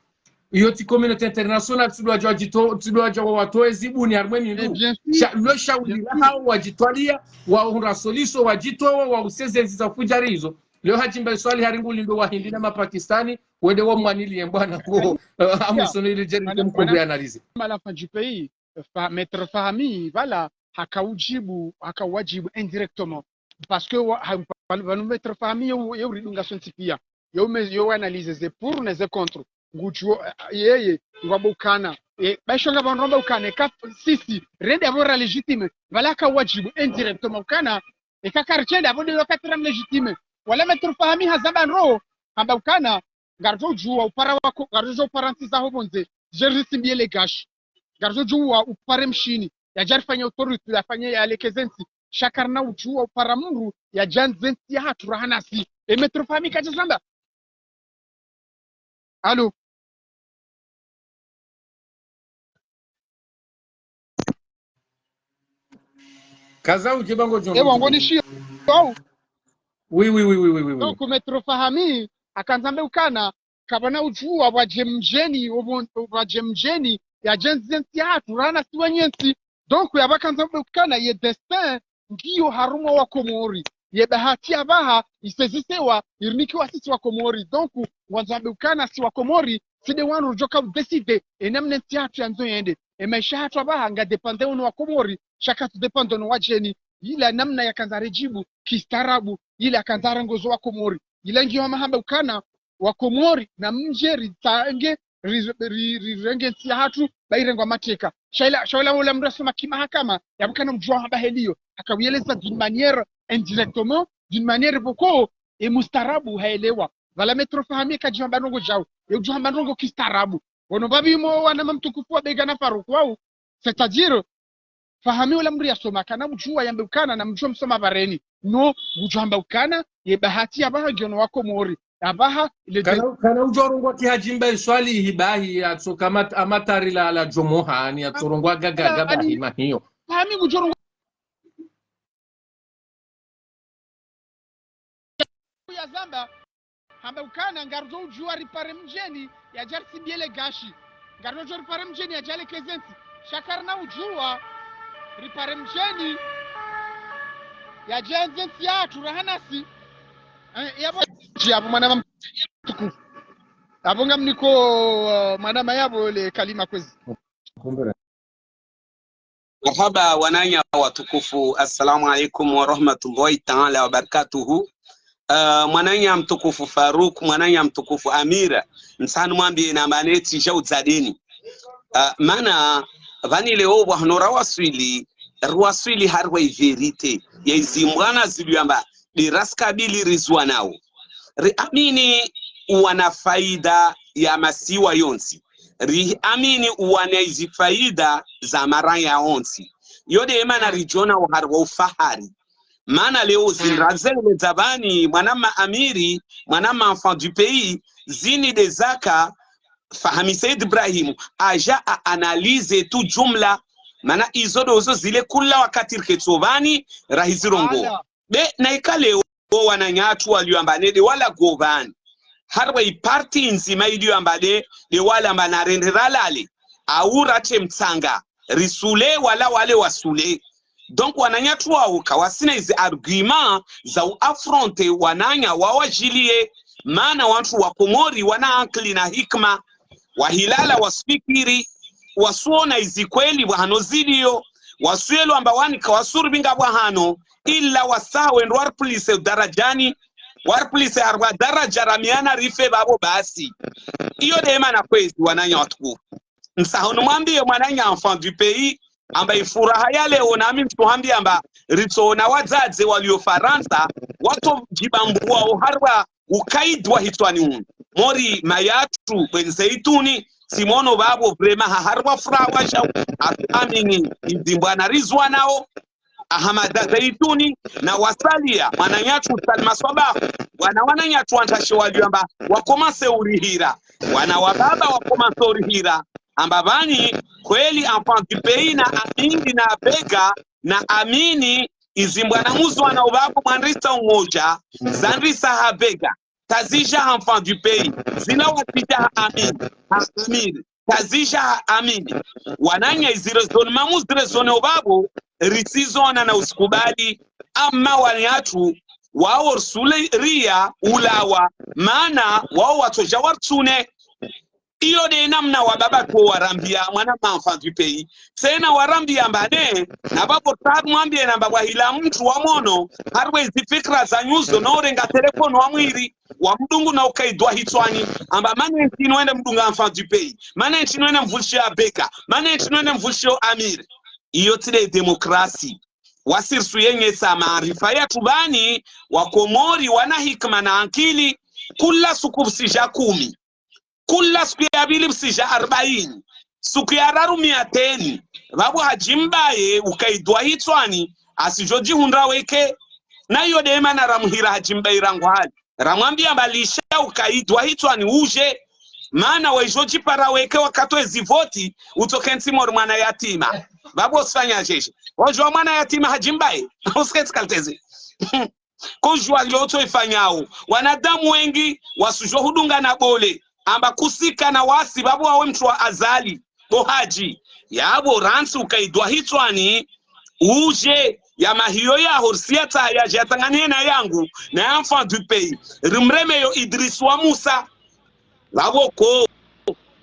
Iyo tsi communauté internationale, tsi ndo wadja wadjito-, tsi ndo wadja wawatowe zibuni harumwa mindru. Eh, bien sûr. Sha-, lo shawiri lahawo wadjitwaliya, wahundra solution, wadjitowa, wause ze ntsi za fujari izo. Leo Hadji Mbae Swalihi hari ngulindo Wahindi na Mapakistani, wende wamwaniliye mbwana ko, eh, amwiso no ili djeri mkombe analyse. Mwanama l'enfant du pays, Fa-, Maître Fahmi, pvala, haka udjibu, haka wadjibu indirectement. Parce que wa-, ha-, pva-, pvanu Maître Fahmi, ye u-, ye uridunga sontsi piya. Ye ume-, ye uanalyse ze pour ne ze contre. Ngudjuo, eh, yeye, ngwamba ukana. E, baisho ngapvo ndromba ukana, eka sisi, rende apvo ra légitime. Pvala haka wadjibu indirectement ukana, eka karitsende apvo nde wakati ra mlégitime. Wala Maître Fahmi hazamba ndro, hamba ukana, ngaridjo udjuwa upara wako, ngaridjo upara ntsi zaho pvondze, djeri risimbiye le gashi. Ngaridjo udjuwa upare mshini, yadje arifanye autorité, yafanye yalekeze ntsi. Sha karina udjuwa upara mdru, yadje andze ntsi yahatru raha nasi. E Maître Fahmi kadja zamba. Allô? Kaza udje bango djongo. Ewa, ngoni shiyo. Oui, oui, oui. Donc, Maître Fahmi, hakandza mbe ukana, kapvana udjuwa pvwadje mdjeni, opvo-, pvwadje mdjeni, yadje andze ntsi yahatru, raha nasi wenye ntsi. Donc, yapvo hakandza mbe ukana, ye destin, ngiyo harumwa Wakomori. Ye bahati yapvaha, isezisewa, irinikiwa sisi Wakomori. Donc, ngwandzo wambe ukana si Wakomori, si nde wanu ridjoka udécider, e namna ntsi yahatru yandzo yende. E maesha yahatru yapvaha, nga dépendre ono Wakomori, sha katsu dépendre ono wadjeni. Ila namna yakandza redjibu, kistaarabu, ila yakandza rangozo Wakomori. Ila ngiyo hama hamba ukana, Wakomori, namdje ritsange, ri, ri, rirenge ntsi yahatru, ba irengwa mateka. Sha ila, sha ila ola mdru yasoma kimahakama, yapvo kana udjuwa hamba heliyo. Haka uyeleza d'une manière indirectement, d'une manière pvoko, e mustaarabu haelewa. Pvala Maître Fahmi kadji hamba ndrongo djau, ye udjo hamba ndrongo kistaarabu. Wono mbapvi mo wanama mtukufu wa Bega na Farouk wau. C'est-à-dire, Fahmi ola mdru yasoma, kana udjuwa yambe ukana namdjo msoma pvareni. No, udjo hamba ukana, ye bahati yapvaha ngiyo no Wakomori. Yapvaha, ile de- Kana, kana udjo rongowa ki Hadji Mbae Swalihi bahi, yatsoka mat-, amatari la, la djomoha, ni yatsorongowa gaga, gaga, ani, hima hiyo. Fahmi udjo rongowa yazamba, hamba ukana, ngaridjo udjuwa ripare mdjeni, yadje arisimbiye le gashi. Ngaridjo udjuwa ripare mdjeni, yadje alekeze ntsi. Sha karina udjuwa, ripare mdjeni, yadje andze ntsi yahatru, raha nasi. Eh, yapvo, yapvo mwanama mtukufu. Yapvo ngamniko, uh, mwanama yapvo le kalima kwezi. Marahaba, wananya watukufu. Assalamu alaikum warahmatullahi taala wabarakatuhu. Uh, mwananya mtukufu Farouk, mwananya mtukufu Amira, ntsanu mwambiye na maneti djau dzadeni. Uh, mana, pvani leo pvwa hano rawaswili, riwaswili harumwa i vérité ya izi mbwana zilio amba nde ras kabili rizwa nao. Riamini uwana faida ya masiwa yontsi. Riamini uwana izi faida za maraya ontsi. Yo nde mana ridjo ona harumwa ufahari. Mana leo zindra zile za pvanu, mwanama Amiri, mwanama Enfant du Pays, zini nde zaka Fahmi Said Ibrahim, aja a analyser tu jumla. Mana izo ndozo zile kula wakati riketso pvanu, rahizirongoa. Be, na ika leo, wananyatru walio amba nde wala go pvanu. Harumwa i parti ndzima ilio amba nde, nde wala amba narende ralale. Au ratse mtsanga. Risule wala wale wasule. Donc, wananyatru wao kawasina izi argument za u affronter wananya wawajiliye, mana wantru wa Komori wana ankili na hikima, wahilala wasufikiri, wasuona izi kweli pvahanu zilio, wasuelewa amba wani kawasurubinga pvahanu, ila wasaha wende waripvulise darajani, waripvulise harumwa daraja ra miana rife pvapvo basi. Iyo nde mana kwezi wananya watukufu. Ntsaho nimwambiye mwananya Enfant du Pays, amba i furaha ya leo nami ntsuhambiya amba ritsoona wadzadze walio Farantsa, watso djibambuwa oharumwa ukaidi wa hitswani unu. Mori mayatru, Bweni Zeituni, simono pvapvo vraiment ha harumwa furaha wajau, atuamini, izi mbwana rizwa nao, Ahamada Zeituni, na wasaliya, mwananyatru Salma Swabah, wana wananyatru wantrashe walio amba wakomanse urihira, wana wa baba wakomanse urihira, amba pvanu, kweli Enfant du Pays na Amiri na Bega, na amini, izi mbwana muzwa nao pvapvo mwandrisa umoja, zandrisa ha Bega, kazija ha Enfant du Pays, zila wazija ha Amiri, ha Amiri, kazija ha Amiri. Wananya izi raisonnement muziraisonner pvapvo, risizoona na usikubali, amma wananyatru, wao risule riya ulawa, mana wao watsoja waritsune. Iyo nde namna wa baba tu warambiya mwanama Enfant du Pays. Tsena warambiya amba nde, na pvapvo tsaha rimwambiye namba pvwa hila mntru wa mono, harumwa izi fikira zanyu zo no urenga telefoni wa mwiri, wa mdungu na ukaidi wa hitswani, amba mana ntsi inu wende mdunga Enfant du Pays, mana ntsi inu wende mvulshe Bega, mana ntsi inu wende mvulshe Amiri. Iyo tsi nde demokrasi. Wasi risuyenyesa maarifa yatru pvanu, wa Komori wana hikima na ankili, kula suku pvusija kumi. Kula suku ya pvili pvusija arbaini, suku ya raru miateni, pvapvo hadjimbaye ukaidi wa hitswani, asijo djihundra weke, na iyo nde mana ramuhira hadjimbaye rangu hali. Ramwambiya amba lisha ukaidi wa hitswani uje, mana waijo djipara weke wakati wezi voti, utsoke ntsi mori mwana yatima. Pvapvo usifanya jeje. Ojo mwana yatima hadjimbaye, usikentsi kaliteze. Kujua lotso ifanyao. Wanadamu wengi wasujo hudunga na bole. Amba kusika na wasi, pvapvo wawe mntru wa Azali. Bo Hadji. Yapvo rantsi ukaidi wa hitswani. Uje, ya mahiyo ya horsiya tsa ya jatsanganye na yangu, na ya Enfant du Pays. Rimreme yo Idris wa Musa. Pvapvo ko.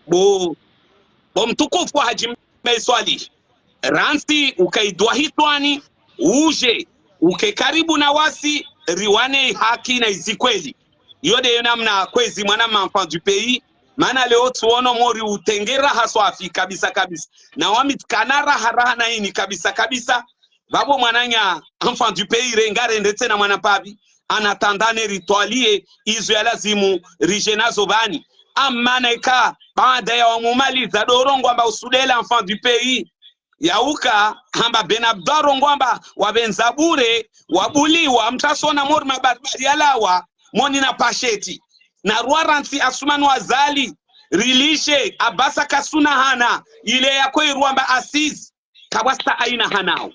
Bo. Bo mtukufu wa Hadji Mbae Swalihi. Rantsi ukaidi wa hitswani, uje, uke karibu na wasi, riwane haki na izi kweli. Iyo nde yo namna kwezi mwanama Enfant du Pays, mana leo tsuono mori utrenge raha swafi kabisa kabisa. Na wami tsikana raha raha na ini kabisa kabisa. Pvapvo mwananya Enfant du Pays renga rende tsena mwana pvapvi, ana tandane ritwaliye izo ya lazimu rije nazo pvanu. Amma na ika, baada ya wamumaliza ndo urongoa amba usudela Enfant du Pays. Yauka, hamba Ben Abdou arongoa amba wapvendza bure, wabuliwa, mtru asona mori mabaribari yalawa, moni na pasheti. Na rwa rantsi Assoumani wa Azali, rilishe, Abasa kasuna hana, ile yako irwamba assises, kapvwasita aina hanao.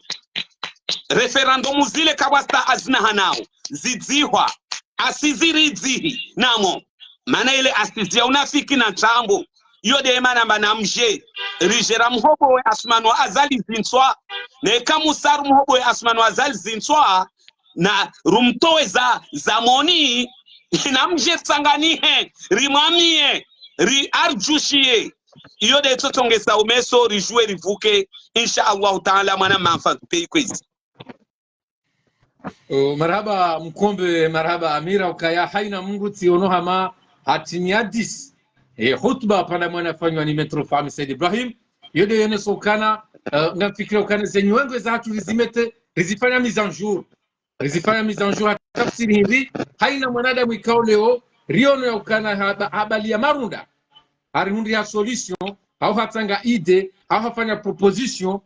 Référendum zile kapvwasita azina hanao. Zidzihwa. Assises ridzihi. Namo. Mana ile assises ya unafiki na ntrambo. Iyo nde mana amba namje. Rije ramhobowe Assoumani wa Azali zintswa. Neka musa rumhobowe Assoumani wa Azali zintswa. Na rumtowe za, za moni. Namje tsanganihe. Rimwamiye. Riarjushiye. Iyo nde tsotsongesa umeso, rijue rivuke, insha Allahu Taala, mwanama Enfant du Pays kwezi. O, marahaba Mkombe, marahaba Amira, ukaya haina mndru tsiono hama hatimiya dix. E, hutuba pvanda mwana fanywa ni Maître Fahmi Said Ibrahim. Iyo nde yonesa ukana, eh, ngamfikira ukana ze nyongo zahatru rizimete, rizifanya mise en jour. Rizifanya mise en jour hata tafsiri hindri, haina mwanadamu ikao leo, riono ya ukana haba-, habaliya marunda. Harihundriya solution, hau hatsanga idée, hau hafanya proposition,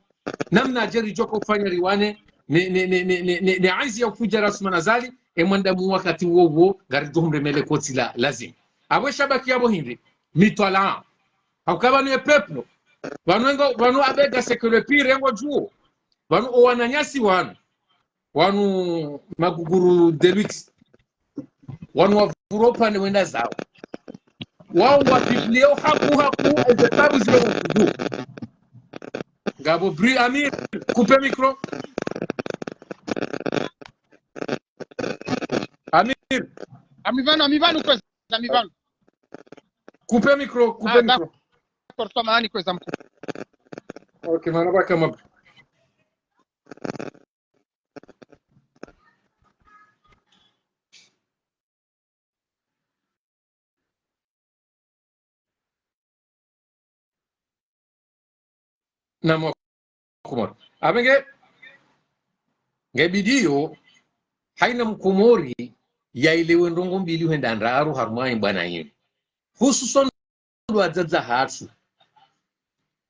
namna dje ridjo ufanya riwane, ne, ne, ne aizi ya ufudja rasumana zali, e mwanadamu wakati uwo uwo, ngaridjo humremele koti la, lazima. Apvo shabaki yapvo hindri, mitwalaa. Hauka pvanu ye peuple, pvanu engo, pvanu abega c'est que le pire engo djuo. Pvanu owananyasi wanu, wanu maguguru de luxe. Wanu wavura upande wenda zawo. Wao wapibliya haku haku, eze tabu zilo hukudu. Ngapvo bruit, Amir, coupe micro. Amir. Ami pvanu, ami pvanu kwezi, ami pvanu. Coupe micro, coupe micro. Ah, d'accord, samahani kwezi mkuu. Ok, mana baka mab- Naam, Wakomori. Apvo nge, nge bidiyo, haina Mkomori yaelewe ndrongo mbili hwenda ndraru harumwa ye mbwana yinu. Hususwani ndo wadzadze hatru.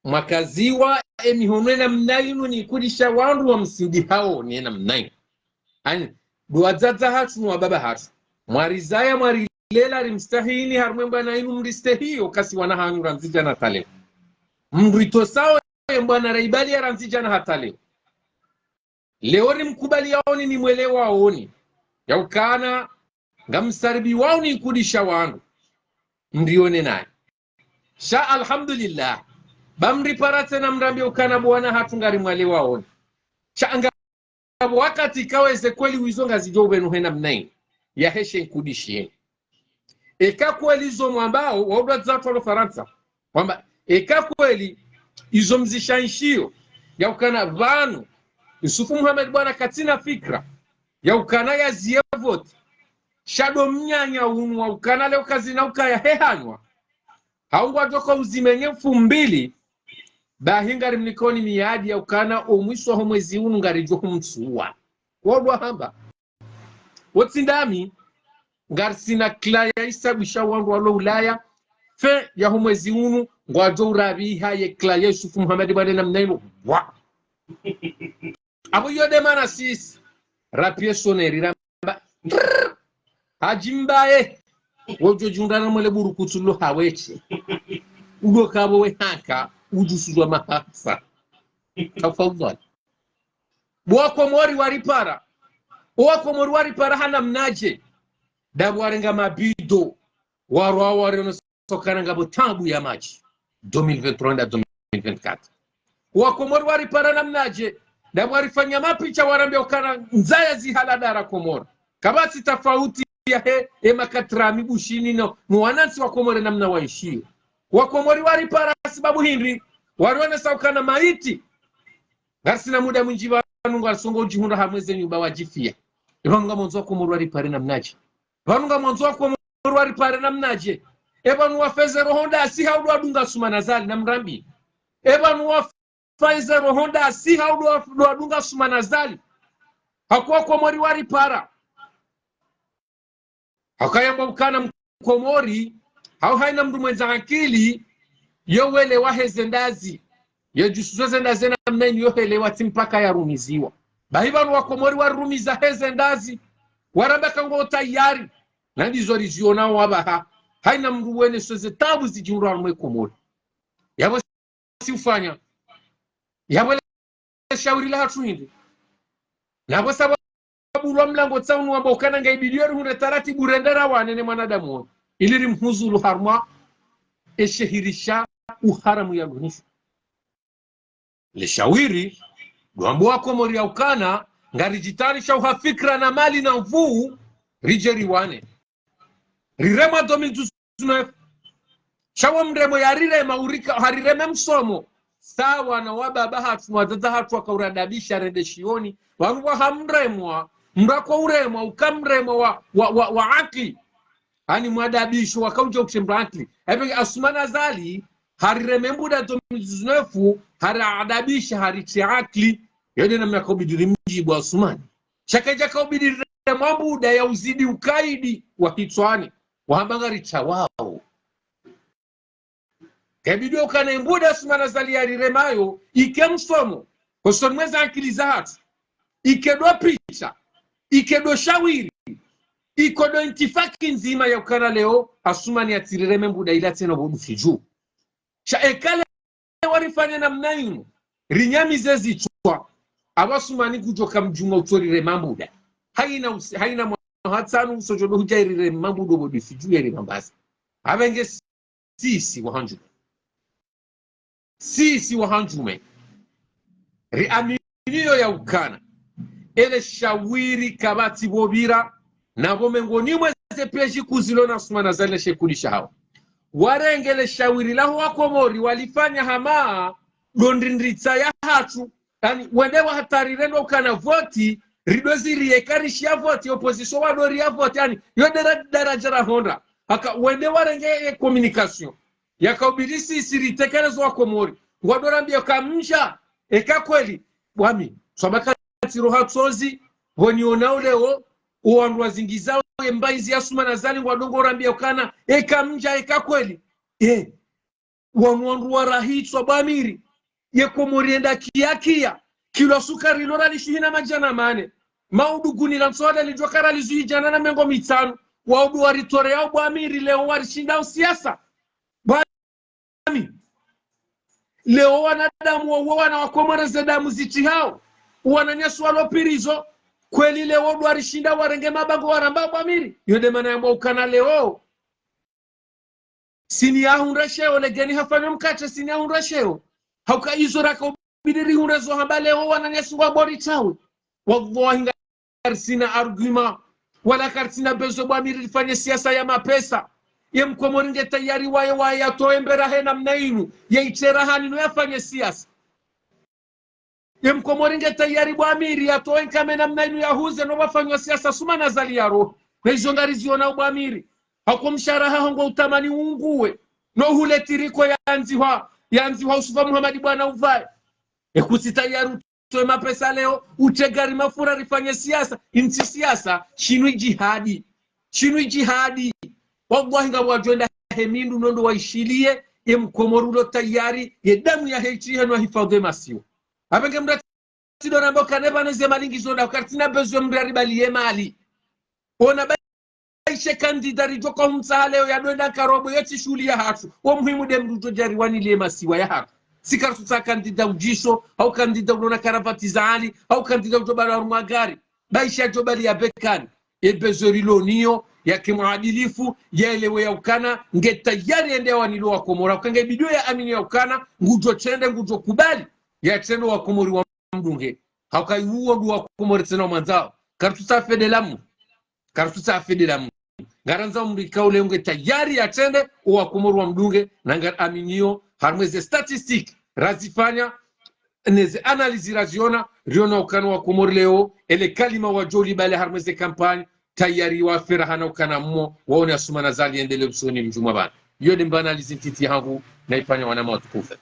Mwakaziwa emihono ena mna yinu ni kudisha wandru wa msindi hawo ni ena mna yinu. Ani, ndo wadzadze hatru no wababa hatru. Mwarizaya, mwarilela, rimstahini, harumwa ye mbwana yinu mristehiyo, kasi wana hanyu randzi djana hata leo. Mritosao ye mbwana raibaliya randzi djana hata leo. Leo rimkubaliyaoni ni mwelewaoni. Ya ukana, ngamsaribiwaoni kudisha wandru. Mrione nayi. Sha alhamdulillah. Ba mripara tsena mrambiye ukana bo wana hatru ngarimwelewaoni. Sha ngapvo wakati ikao eze kweli wizo ngazidjo upvenu hena mna yinu. Yaheshe nkudishiyeni. Eka kweli izo mwambao, wandru wadzatwa lo Farantsa. Wamba, eka kweli izo mzishanshiyo, ya ukana pvanu, Yusufu Muhammad bwana katsina fikira, ya ukana yaziye voti, sha ndo mnyanya unu wa ukana leo kazina ukaya hehanwa. Hau ngwadjo uzimenye mfumbili, bahi ngarimnikoni miadi ya ukana omwiso waho mwezi unu ngaridjo humtsuwa. Wandru wahamba. Wotsi ndami, ngarisina kila ya isabisha wandru walo Ulaya, fin yaho mwezi unu, ngwadjo urabiha ye kila ya Yusufu Muhammad bwana namna inu. Wa. Apvo iyo nde mana sisi, rapiye soneri ramba, ndrrr, Hadji Mbaye, wodjo djundra na mwele buru kutsulo hawetshe. Udo kapvo we haka, udjusuzwa mahasa. Tafadhali. Bo Wakomori waripara. Bo Wakomori waripara hana mnadje. Ndapvo warenga mabido. Warwa wariono sokana ngapvo tabu ya madji. Deux mille vingt-trois na deux mille vingt-quatre. Wakomori waripara namnadje. Ndapvo warifanya mapicha warambiya ukana ndzaya zihala dara Komori. Kapvatsi tafauti yahe, e makatra mi Bushini no, no wanantsi wa Komori namna waishiyo. Wakomori waripara sababu hindri, warionesa ukana maiti. Ngarisina muda mwindji pvanu ngarisongo udjihundra harumwa ze nyumba wadjifiya. Epvanu ngamwandzo Wakomori waripare namnadje. Pvanu ngamwandzo Wakomori waripare namnadje. Epvanu wafeze roho ndasi hau ndo wadunga Assoumani Azali namrambiye. Epvanu wafeze roho ndasi hau ndo wa-, ndo wadunga Assoumani Azali. Hakuwa Wakomori waripara. Hakaya mbo ukana Mkomori, hau haina mndru mwendza akili, yo welewa heze ndazi. Yo djusuzo ze ndazi namna inu yo helewa tsi mpaka yarumiziwa. Bahi pvanu Wakomori warumiza heze ndazi. Waramba ka ngo tayari. Na ndizo rizionao wapvaha. Haina mndru wene soze tabu zidjihundra harumwa Komori. Yapvo si ufanya. Yapvo le shawiri lahatru hindri. Napvo sababu lwa mlango tsaunu wamba ukana ngaibidiyo rihundre taratibu rende rawane ne mwanadamu woyi. Ili rimhuzulu harumwa eshehirisha uharamu ya lunisha. Le shawiri, ndo wambo Wakomori ya ukana, ngaridjitayarisha uha fikira na mali na nvuu, ridje riwane. Riremwa deux mille dix-neuf. Sha wo mremo yarirema urika, harireme msomo. Sawa na wababa hatru, wadzadze hatru waka uradabisha rende shioni. Pvanu pvwaha mremwa, mrako uremwa, uka mremwa wa, wa, wa, wa akili. Ani mwadabisho, waka udjo kushe mra akili. Epve Assoumani Azali, harireme mbuda deux mille dix-neuf, hariadabisha, haritria akili. Yo nde namna kaubidi rimdjibu Asumani. Sha kaidja kaubidi rireme mbuda ya uzidi ukaidi wa hitswani, wahamba ngaritria wao. Kaibidi ukana mbuda Asumani Azali yariremayo, ike msomo, hosoni mwa ze akili zahatru, ike ndo picha, ike ndo shawiri, ike ndo intifaki ndzima ya ukana leo, Asumani yatsirireme mbuda ila tsena pvo ndo fidju. Sha eka leo warifanya namna inu, rinyamize zitswa, apvo Asumani kudjoka mdjumwa utsorirema mbuda. Haina usi-, haina mwaha tsanu usodjo ndo hudja irirema mbuda pvo ndo fidju yeri mambaza. Apvenge sisi wahandjume. Sisi wahandjume. Riaminiyo ya ukana ele shawiri kapvatsi pvo pvira, na pvo mengoni mwa ze peji kuu zilo na Asumani Azali na shekuli shahawo. Warenge le shawiri laho Wakomori walifanya hama ndo ndrindritsa yahatru. Yaani, wende wahatari rendo ukana voti, rido ziri eka rishiya voti, opposition wado riya voti, yaani, yo nde ra-, daraja rahondra. Haka wende warenge ye communication yakaubidi sisi ritekeleze Wakomori. Ngwado rambiya kamdja, eka kweli, bwami, swabaka tiro hatsozi, pvo nionao leo, owandru wazingizao ye mbaizi ya Asumani Azali ngwado ngorambiya ukana, eka mdja, eka kweli. Eh, wanu wandru warahitswa bwamiri, ye Komori yenda kiya kiya, kilo sukari lo ralishuhi na madjana mane, maudu guni la ntsoda lidjoka ralizuhi djana na mengo mitsanu, waudu waritoreya bwamiri leo warishinda usiasa. Bwami. Leo wanadamu wa, wa wana Wakomori ze damu zitsihao, wananyasi walo pirizo, kweli leo ndo warishinda warenge mabango waramba bwamiri. Yo nde mana yambwa ukana leo. Sini yahundra sheo, legeni hafanya mkatre, sini yahundra sheo. Hauka izo rakaubidi rihundre zo hamba leo wananyasi ngwabo ritawe. Wallahi nga karitsina argument, wala karitsina besoin bwamiri rifanye siasa ya mapesa. Ye Mkomori nge tayari waye, waye yatowe mbere he namna inu, ye itsera hanino yafanye siasa. Ye Mkomori nge tayari bwamiri yatowe nkame namna inu yahuze no wafanyao siasa Asumani Azali yarohe. Na izo ngarizionao bwamiri. Hako mshahara haho ngwautamani unguwe. No hule tiriko yandzihwa, yandzihwa Yusufa Muhamadi bwana uvaye. Eka utsi tayari utowe mapesa leo, utre gari mafura rifanye siasa, intsi siasa, shinu jihadi. Shinu jihadi. Wallahi ngapvo wadjo enda he mindru no ndo waishiliye, ye Mkomori ulo tayari, ye damu yahe itrihe no hifadhwi ye masiwa. Apvenge mndru tsidjo ramba ukana pvanu ze mali ngizo nda, karitsina besoin mndru yaribaliye mali. Ona ba ishe kandida ridjoka humtsaha leo yado enda nkarobo, yo tsi shuhuli yahatru. Wo muhimu nde mndru udjo djariwanilie masiwa yahatru. Si karitsutsaha kandida udjiso, hau kandida ulona karavati za hali, hau kandida udjo bala harumwa gari. Ba ishe yadjo bali ya bekani. Ye besoin rilo nayo, yake mwadilifu, yaelewe ya ukana, nge tayari yende yawanilo Wakomori. Uka nge bidi yaamini ya ukana, ngudjo trende, ngudjo kubali, yatrende Wakomori wa mdunge. Hauka iwuwo ndo Wakomori tsena wamwandzao. Karitsutsaha fedelamu. Karitsutsaha fedelamu. Ngarandzao mndru ikao leo nge tayari yatrende, owakomori wamdunge, na ngaraminio, harumwa ze statistique razifanya, ne ze analyse raziona, riona ukana Wakomori leo, ele kalima wadjo libali harumwa ze campagne, tayari wafe rahana ukana mmo, waone Assoumani Azali yendelee usoni mdjumwa pvanu. Iyo nde mba analyse ntiti hangu, naifanya wananya watukufu.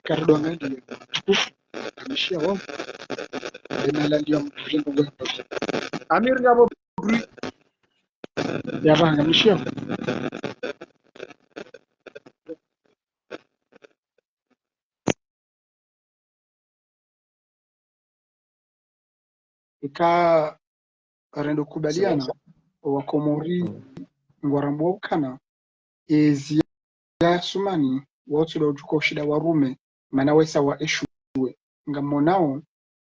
Karido ngadi ya mtukufu, ngamishia wao. Ina la ndio mtukufu. Amir ngapvo bruit. Ya ba ngamishia. Ika rendo kubaliana, owakomori ngwarambao ukana, ezi ya Assoumani, wao tsi ndo udjuka ushinda warume, mana wesa wa échoué. Ngamonao,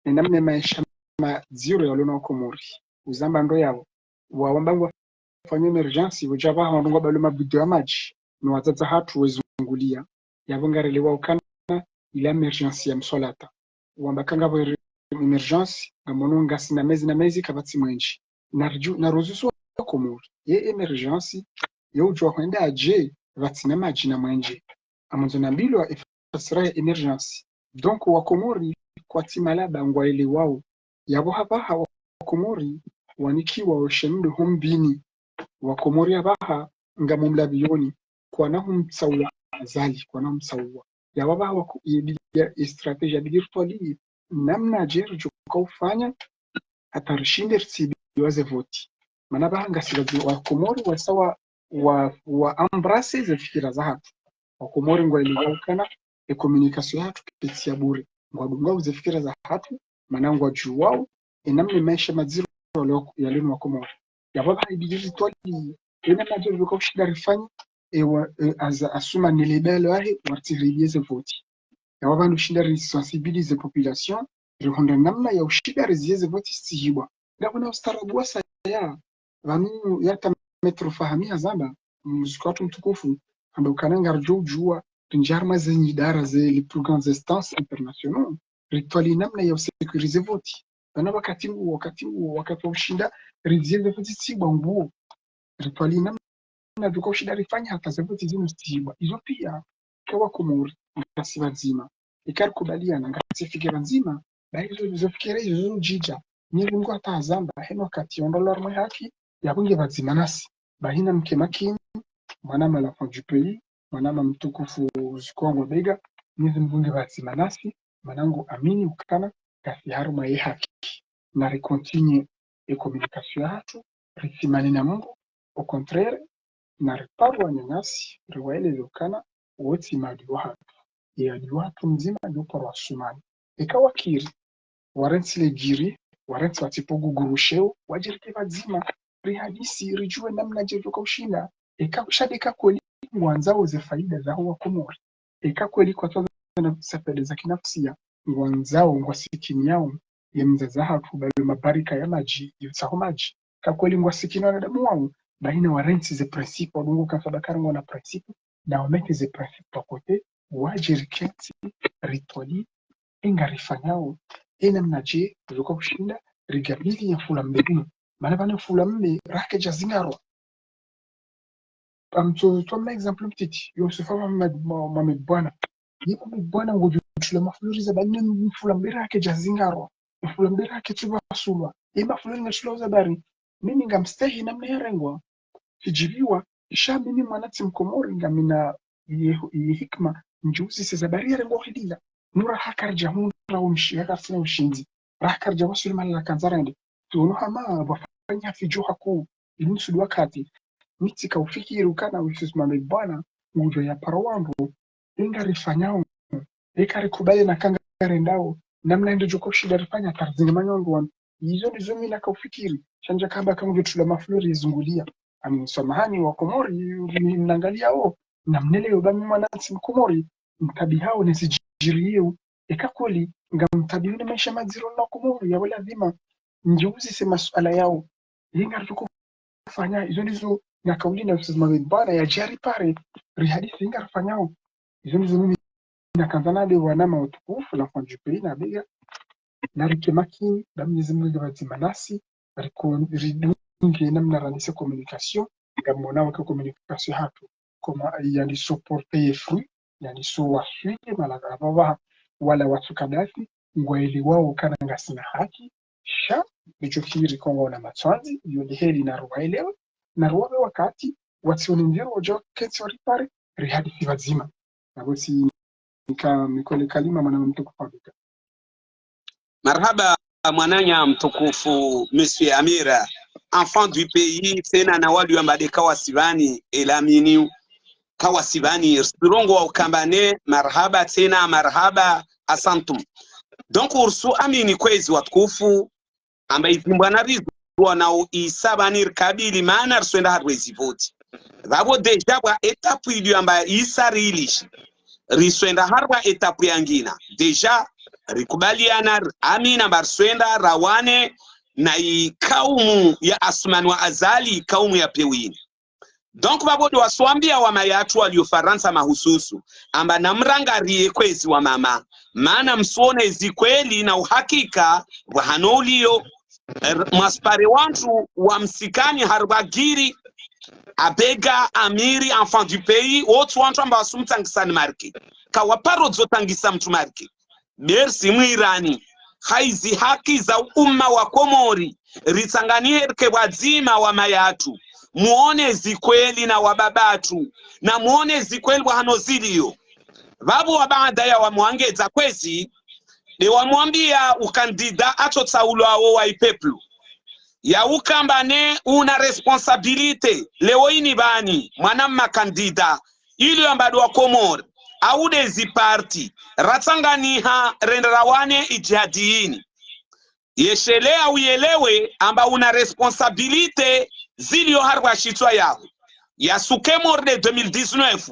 ne namna maesha madziro yalo na Wakomori. Uzamba ndo yao. Wawamba ngwafanya émergence, udja pvaha wandru ngwabalwa mabido ya madji, no wadzadze hatru wezungulia. Yapvo ngarelewa ukana, ila émergence ya mswalata. Wamba kangapvo émergence, ngamono ngasina mezi na mezi kapvatsi mwenje. Narudju-, naruzusu Wakomori. Ye émergence, yo udjuwa hwenda adje, pvatsina madji na mwenje. Amwandzo nambilwa efasira ya émergence. Donc, Wakomori kwatsi malaba ngwaelewao. Yapvo hapvaha Wakomori wanikiwa oshendo hombini. Wakomori apvaha ngamumlapvioni. kwana humtsauwa Azali, kwana humtsauwa. Yapvo apvaha waku-, ye bi-, ya, ye stratégie yabidi ritwaliye, namnadje ridjo uka ufanya, hata rishinde ritsibiwa ze voti. Mana apvaha ngasi pvadzi-, Wakomori wasa wa, wa, wa embrasser ze fikira zahatru. Wakomori ngwaelewa ukana, ye communication yahatru ketsi ya bure. Ngwadungao ze fikira zahatru, mana ngwadjuwao, ye namna ye maesha madziro yalo, yalinu Wakomori. Yapvo apvaha yibidi ritwaliye, ye namnadje ridjo uka ushinda rifanye, ye wa, ye Aza-, Assoumani ne le bel yahe, waritsi ribiye ze voti. Yapvo apvaha ndo ushinda risensibiliser population, rihundre namna ya ushinda riziye ze voti zitsihibwa. Ndapvo na ustaarabu wasaya, pvanu yata Maître Fahmi hazamba, mzukuu wahatru mtukufu, hamba ukana ngaridjo udjuwa, rindjie harumwa ze nyidara ze les plus grandes instances internationaux, ritwaliye namna ya usécuriser voti. Pvanu wakati nguwo, wakati nguwo, wakati wa ushinda, riziye ze voti zitsihibwa nguwo. Ritwaliye namna ridjo uka ushinda rifanye hata ze voti zinu zitsihibwa. Izo piya, eka Wakomori, ngasi pvadzima. Eka rikubaliana, ngasi fikira ndzima, bahi izo, izo fikira izo zinu zidja. Mwenyezi Mungu hata hazamba, heni wakati wandru walo harumwa ye haki, yapvo nge pvadzima nasi. Bahi namke makini, mwanama l'enfant du pays, mwanama mtukufu Zikongwa Bega, Mwenyezi Mungu nge pvadzima nasi, mana ngu amini ukana, ngasi harumwa ye haki. Na ricontinuer ye communication yahatru, ritsimani na mndru, au contraire, na riparwa nyanyasi, riwaeleze ukana, wotsi maadui wahatru. Ye adui wahatru mdzima, ndo uparwa Assoumani. Eka wakiri, warantsi le giri, warantsi watsipvo guguru sheo, wadje rike pvadzima, rihadisi, ridjuwe namnadje ridjo uka ushinda, eka ushinda eka kweli, ngwandzao ze faida zaho Wakomori. Eka kweli kwatsu wandzao ze faida za kinafsia, ngwandzao, ngwasikiniyao, ye mdzadze wahatru, balo mabarika ya madji, yotsaho madji. Eka kweli ngwasikiniyao wanadamu wawo, bahi na warantsi ze principe, wadungu kansaba kari ngwana principe, na wamettre ze principe à côté, wadje riketsi, ritwaliye, ye ngarifanyao, ye namnadje, ridjo uka ushinda, rigabiliye mfulambe unu. Mana pvanu mfulambe, raha kedja zingarwa. Amtso, tso ma exemple mtiti, Youssouf Mohamed, Mo-, Mohamed Boina. Ye Mohamed Boina ngudjo tula maflori za bani mfulambe raha kedja zingarwa. Mfulambe raha ketsu pvasulwa. Ye maflori nge tula za bari. Mimi ngamstehi namna yarengwa. Tsidjiliwa, sha mimi mwana tsi Mkomori ngamina ye, ye hikima, ndjiuzise ze bari yarengwa hidila. Nura haka ridja hundra umshi, haka sina ushindzi. Raha karidja wasuli mahala kandza rende. Tsiono hama, pvwafanya fidjo hakuu, ili nisudu wakati. Mi tsika ufikiri ukana Youssouf Mohamed Boina, ngudjo ya paro wandru, ye ngarifanyao. Eka rikubali na eka ngarendao, namna ndedjo uka ushinda rifanya hata rizinge manyondro wanu. Izo ndizo mi naka ufikiri, sha ndja kamba eka ngudjo tula maflori zunguliya. Ami samahani Wakomori, mi mnangaliyao, namnelewe ba mi mwana tsi Mkomori, mtabihao ne zidjiriyao. Eka kweli, ngamtabihao ne maesha madziro na Wakomori, yapvo lazima, ndjiuzise masuala yawo. Ye ngaridjo uka ufanya, izo ndizo naka uli na Youssouf Mohamed Boina, yadje yaripare, rihadisi ye ngarifanyao. Izo ndizo mimi nakandza nade wanama watukufu, l'enfant du pays, na Bega, na rike makini, ba Mwenyezi Mungu nge pvadzima nasi, riko-, ridunge namna ranise communication, ngamwonao eka communication yahatru, koma yandisa uporter ye fruit, yandisa uwaswili, mahala apvapvaha, wala watsu kadasi, ngwaelewao ukana ngasina haki, sha, ndedjo kiri ko ngwaona matsandzi, yo nde heli na ruwaelewe, na ruwape wakati, watsione ndziro wadjo ketsi waripare, rihadisi pvadzima. Napvo tsi nika mikole kalima mwana mtukufu Abika. Marahaba, mwananya mtukufu, Monsieur Amir, enfant du pays, tsena na wali wamba de kawasi pvani, elamini, kawasi pvani, rongowa ukamba ne, marahaba tsena, marahaba, asantum. Donc, ursu amini kwezi watukufu, amba izi mbwana rizwa na u isa pvani rikabili, mana riswenda harumwa ezi voti. Pvapvo déjà pvwa étape ilio amba isa rilishi. Riswenda harumwa étape yangina. Déjà, rikubaliana, amina amba riswenda, rawane, na i kaumu ya Assoumani wa Azali, kaumu ya Pewini. Donc, pvapvo ndo waswambia wama yatru walio Farantsa mahususu, amba namrangariye kwezi wamama. Mana msuone ezi kweli na uhakika, pvwa hano ulio, er, mwasipare wantru wa msikani harumwa giri, Abega, Amiri, enfant du pays, wotsi wantru amba wasu mtsangisani marke. Kawaparo dzo tsangisa mtru marke. Merci mwirani. Haizi haki za umma wa Komori, ritsanganiye rike pvwadzima wama yatru. muone zikweli na wababatru, na muone zikweli wahano zilio. Vavo wa baada ya wamwangedza kwezi, de wamwambia ukandida atso tsaulwa wo wa ipeplu. Ya ukamba ne una responsabilité, leo ini vani, mwana mma kandida, ili yamba de wa Komori, au de zi parti, ratsanganiha rende rawane idjihadi ini. Yeshelea uyelewe amba una responsabilité zilio harumwa shitswa yaho. Ya suke mori de deux mille dix-neuf.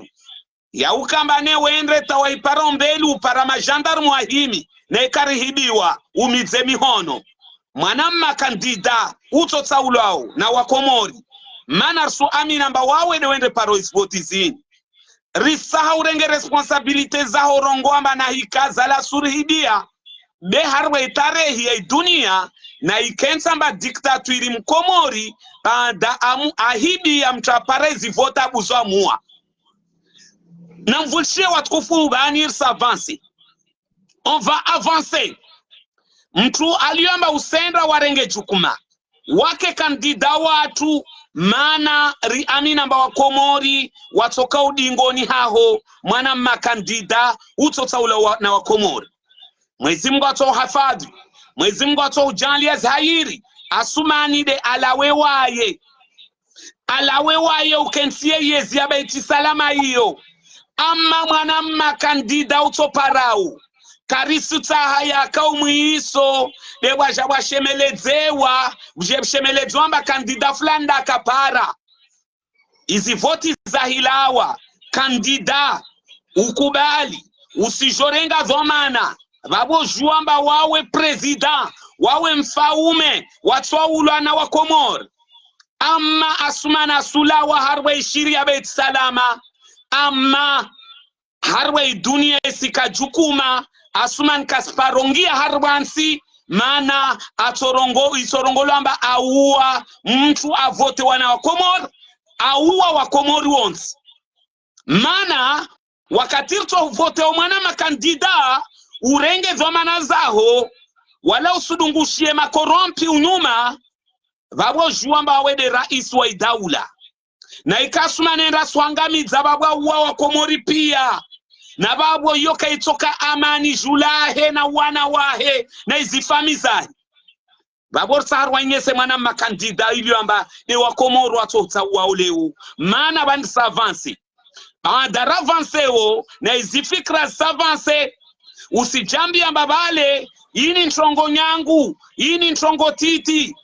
Ya ukamba ne wendre ta wa ipara ombeli upara majandarmu wahimi, na ikarihibiwa, umidze mihono. Mwana mma kandida, utso tsaulwa wo, na wa Komori. Mana risuamini amba wawe de wendre paro izivoti zini. Risaha urenge responsabilité zaho rongoa amba na hika zala surihidia. Be harumwa itarehi ya idunia, na ikentsa amba dictature mkomori, baada amu ahibi ya mtru apare zivoti abuzo amua. Na mvulishie watukufu vani risa avancer. On va avancer. Mtru alio amba usendra warenge jukuma. Wake kandida watru, mana riamini amba wa Komori, watsoka udingoni haho, mwana mma kandida, utso tsaulwa wa, na wa Komori. Mwezi Mungu atso uhafadhi, Mwezi Mungu atso ujaanlia zihayiri, Asumani de alawe waye. Alawe waye ukentsi ye yezi ya Beit Salam iyo. Ama mwana mma kandida utso parao. Karisu tsaha yaka umwiso, de waja washemeledzewa, uje shemeledzewa amba kandida fulani de kapara. Izivoti zahilawa, kandida, ukubali, usijorenga dhwamana, vavo jua amba wawe président, wawe mfaume, watsaulwa na wa Komori. Ama Asumani asulawa harumwa ishiri ya Beit Salam, ama harumwa idunia isika jukuma, Asumani kasiparongia harumwa ntsi, mana atsorongo, itsorongolwa amba aua mtru avotewa na wa Komori, aua wa Komori wontsi. Mana wakati ritso votewa mwana mma kandida, urenge dhwamana zaho, wala usudungushie makorompi unyuma, vavo jua amba wawe de raisi wa idaula. Na ika Asumani nde aswangamidza vavo aua wa Komori pia. Na vavo iyo kaitsoka amani julahe na wana wahe na izifami zahe. Vavo risa harumwa inyese mwana mma kandida ilio amba de wa Komori watso tsaua wo leo. Mana vani risa avancer. Baada ra avancer wo, na izifikira zisa avancer. Usijambie amba vale, ini ntrongo nyangu, ini ntrongo titi.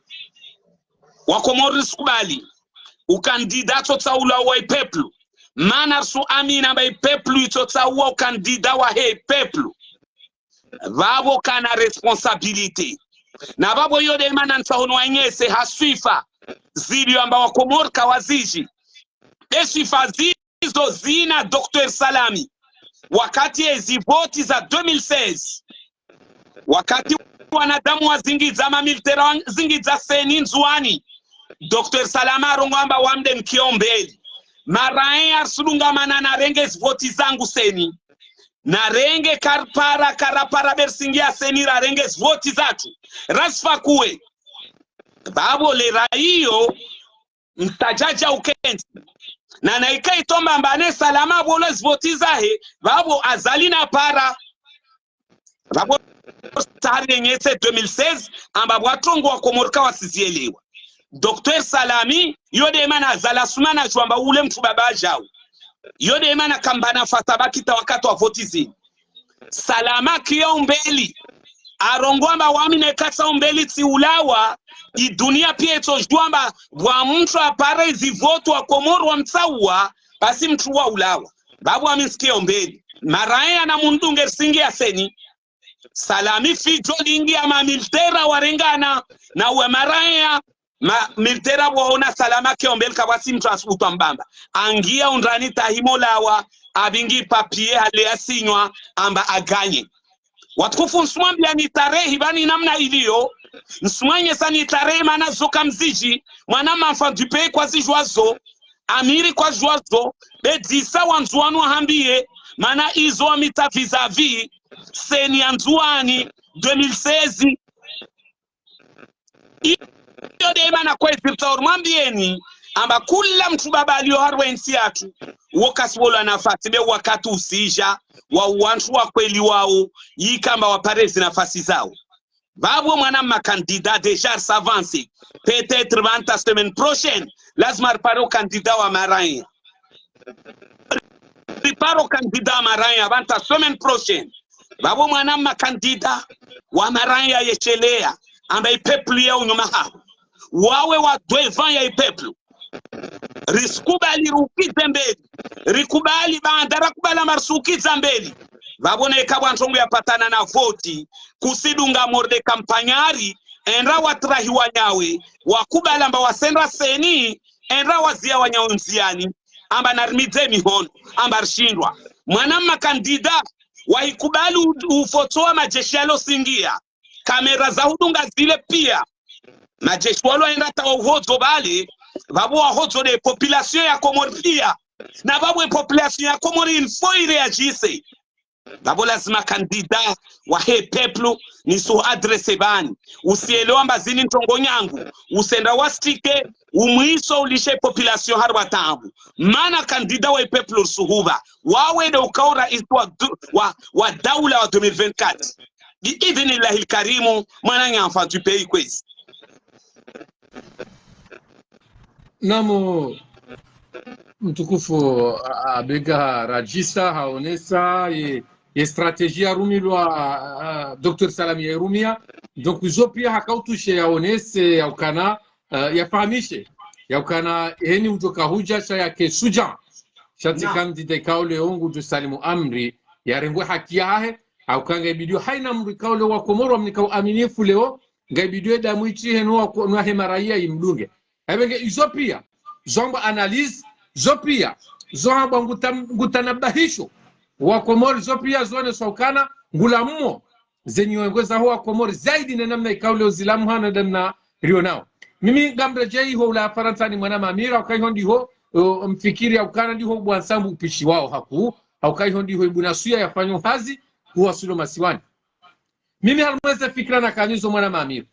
Wa Komori risikubali. Ukandida atso tsaulwa wa ipeplu. Mana risuamini amba ipeplu itso tsaua ukandida wahe ipeplu. Vavo kana responsabilité. Na vavo iyo de mana ntsaho niwaonyese ha swifa zilio amba wa Komori kawaziji. De swifa zizo zina Docteur Salami. Wakati ezivoti za deux mille seize. Wakati wanadamu wazingidza, mamilitaire wazingidza CENI Ndzuani. Docteur Salami arongoa amba wami de nkiya ombeli. Marain arisudungamana narenge zivoti zangu CENI. Narenge karipara, karapara be risingia CENI rarenge zivoti zatru. Rasifa kuwe. Vavo le raia iyo mtsajaja ukentsi. Na naika itsomba amba ne Salami avolwa zivoti zahe, vavo Azali napara. Vavo risa harinyese deux mille seize, amba vwa trongo wa Komori kawasizielewa. Docteur Salami, iyo de mana Azali Assoumani ajua amba ule mtru baba ajau. Iyo de mana kamba nafasi abaki ta wakati wa voti zini. Salami akiya umbeli, arongoa amba wami neka tsa umbeli tsiulawa, idunia pia itsojua amba vwa mtru apare zivoti wa Komori wamtsaua, basi mtru wa ulawa. Vavo wami ntsikiya umbeli. Marain na mundunge risingia CENI. Salami fidjo lingia mamilitaire warengana, na uwe marain, mamilitaire waona Salami akiya umbeli kavwasi mtru asubutu ambamba. Angia undani ta himo lawa, avingi papier hale asinywa, amba aganye. Watukufu, ntsumwambiani tarehi vani namna iliyo, ntsumwonyesani tarehi mana zo kamziji, mwana mma enfant du pays kwazijua zo, Amiri kwazijua zo, be dzisa wandzuwani wahambie, mana izo wami ta vis-à-vis, CENI ya Ndzuwani, deux mille seize. Iyo de mana kwezi ritauri mwambieni, Amba kula mutru baba aliyo harumwa entsi yatru, wo kasiwolwa nafasi, be wakati usidja, wa wantru wa kweli wawo, yikamba wapare zi nafasi zawo. Vavo mwana ma candidat déjà s'avance. Peut-être vanta semaine prochaine, lazima ripare o candidat wa maraya. Ripare o candidat wa maraya vanta semaine prochaine. Vavo mwana ma candidat wa maraya yesheleya, amba i peuple ya unyuma haho. Wawe wa devant ya i peuple. Risikubali rukidze mbeli. Rikubali baanda rakubali amba risukidza mbeli. Vavo neka bwa ntrongo yapatana na voti, kusidunga morde kampanyari, endra watrahi wanyawe, wakubali amba wasendra seni, endra waziya wanyawe ndziyani, amba narimidze mihono, amba rishindwa. Mwana ma candidat, wahikubali u-, ufotsowa majeshi yalo singia. Kamera za hudunga zile pia. Majeshi walo enda tawa uhodzo vale, vavo wahodzo nde population ya Komori pia. Na vavo e population ya Komori il faut iréagisse. Vavo lazima candidat wahe peuple nisu adresse vani. Usielewa amba zini ntrongo nyangu. Usendra wastike, umwiso ulishe population harumwa tabu. Mana candidat wa peuple usuhuva. Wawe nde ukao rais wa du-, wa, wa daula wa deux mille vingt-quatre. Bi idhnillahi lkarimu, mwananya enfant du pays kwezi. Namu, mtukufu, a, a, Abega Rajisa, haonesa, ye, ye stratégie yarumilwa, a, a, Docteur Salami yarumia. Donc, izo pia hakautushe yaonese, yaukana, a, yafahamishe. Yaukana, heni udjo kahudja, sha yake sudja. Sha tsi candidat ikao leo ngudjo salimu amri, yarengwe haki yahahe, hauka ngaibidio haina mndru ikao leo wa Komoro wamnika uaminifu leo, ngaibidio edamu itrihe no wa ko-, no wahe maraya imdunge. Ebe nge izo pia, zo hambwa analyse, zo pia, zo hambwa nguta-, ngutanabahisho wa Komori, zo pia zoneswa ukana, ngula mmo, zenyi wengwe zaho wa Komori, zaidi ne namna ikao leo zilamu hana damna rionao. Mimi ngamredjei ho ula Farantsa ni mwana ma Amiri, hauka iho ndiho, o, mfikiri yaukana ndiho bwa nsambu upishiwao haku, hauka iho ndiho ibuna suya yafanyao hazi, huwaswili masiwani. Mimi harumwa eze fikira nakanazo mwana ma Amiri.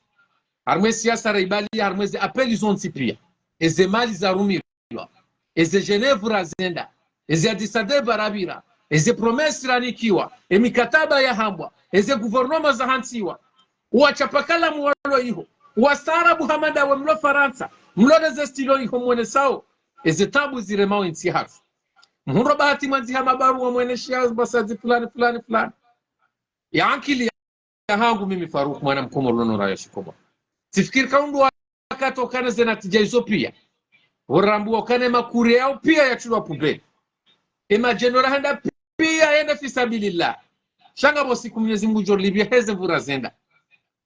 Harumwa e siasa raibali, harumwa eze appel zontsi pia. Eze mali zarumirwa. Eze Genève razenda. Eze Addis Abeba rapvira. Eze promesse ranikiwa. E mikataba yahambwa. Eze gouvernement zahantsiwa. Uwachapakalamu walo iho. Uwastaarabu hama ndawe mlo Farantsa. Mlo neze stylo iho mwenesao. Eze tabu ziremao entsi hatru. Mhundro bahati mwandziha mabaruwa mweneshiya basazi fulani, fulani, fulani. Ya ankili yahangu mimi Farouk, mwana mkomoro, lono rayo shikomoro. Tsifikiri kaundru wakati ukana ze natija izo pia. Urambu ukana e makure yao pia yatrilwa poubelle. E madjenera henda pia yenda fi sabilillah. Sha ngapvo siku Mnyezi Mungu ngudjo lipvia heze mvura zenda.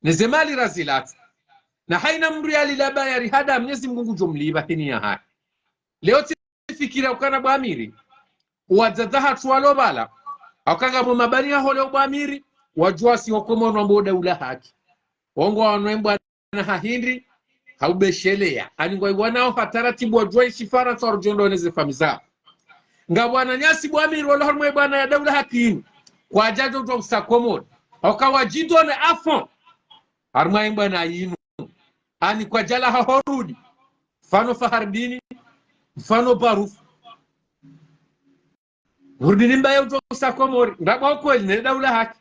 Neze mali razilatsa. Na haina mndru yalila ba yarihada Mnyezi Mungu ngudjo mlipva hini yahahe. Leo tsi fikira ukana bwa Amiri. Wadzadze hatru walo pvala. Hauka ngapvo mabani ya hole bwa Amiri. Wadjuwa si wa Komoro wambo daula haki. Wongo wanwe mbwana hahindri. Haubesheleya. Ani ngwaiwanao ha taratibu wadjuwa ishi Farantsa warudjo ndo neze famiyi zao. Ngapvo wananyasi bwa Amiri walo harumwa ibwana ya daula haki inu. Kwadjadjo udjuwa usa Komori. Hauka wadjidone à fond. Harumwa ibwana inu. Ani kwadjalawa horudi. Mfano Fahardini, mfano Barufu. Hurudi ni mbaye udjo usa Komori. Ngapvo kweli ne daula haki.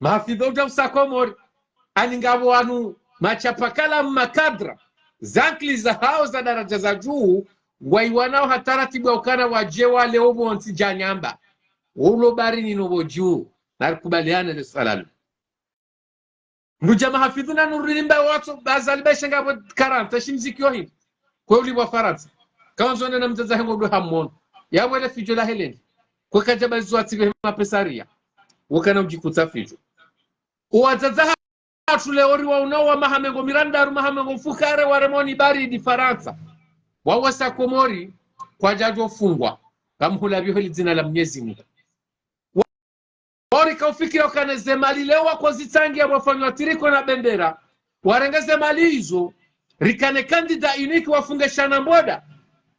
Mahafidhu udjo usa Komori. Ani ngapvo wanu machapakalamu makadra. Zankili zahao za daraja za juu. Ngwaiwanao ha taratibu ya ukana wadje wale opvo ntsi dja nyamba. Ulo bari ni nopvo juu. Narikubaliane le swala lo. Mndru dja Mahafidhu na Nurdini mbaye watso, ba Azali ba ishe ngapvo quarante, shi mziki yo hindri. Kwe ulipvwa Farantsa. Kawandzo nena mdzadze hahe ngo dwe hamono. Yapvo ele fidjo la helendi. Kwe kadja ba zizo atsipvehe mapesa riya. Wokana udjikutsa fidjo. Uwadzadze hatru leo riwaonao wa maha mengo mirandaru, maha mengo mfukare, waremwa ni baridi Farantsa. Wawasa Komori, kwadjadjo fungwa. Kamhula pviho li dzina la Mnyezi Mungu. Wori kaufikira ukana ze mali leo wakozitsangia wafanywa tiriko na bendera. Warenge ze mali izo, rikane candidat unique wafunge shana mboda.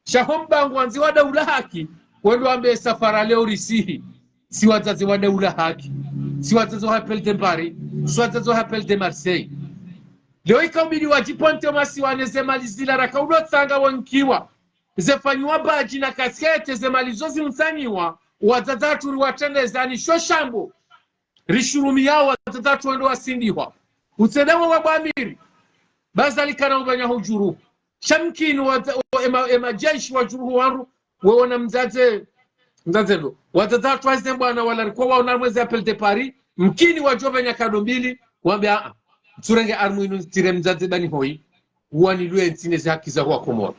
Sha ho mbangu wandzi wa daula haki, wendo wambe safara leo risihi. Si wadzadze wa daula haki. Si wadzadze wa Appel de Paris. Si wadzadze wa Appel de Marseille. Leo ikaubidi wadjiponte masiwani, ze mali zila raka udo tsanga wankiwa, zefanyiwa badji na kaskete, ze mali zo zimtsanyiwa, wadzadze watru riwatrendeza ni sho shambo. Rishurumiyao wadzadze watru wende wasindihwa. Utsende wo wa bwamiri. Bazalikana ubanya hudjuru. Sha mkini wa, wa, ema, ema jeshi wadjuru wandru, wewe na mdzadze, mdzadze ndo. Wadzadze watru waze bwana wala rikwa waona mwezi appel de Paris, mkini wadjo venya kado mbili, wambe, "Aa, tsurenge armu inu ntsire mdzadze bani hoyi, wani lwe ntsine ze haki za wa Komoro."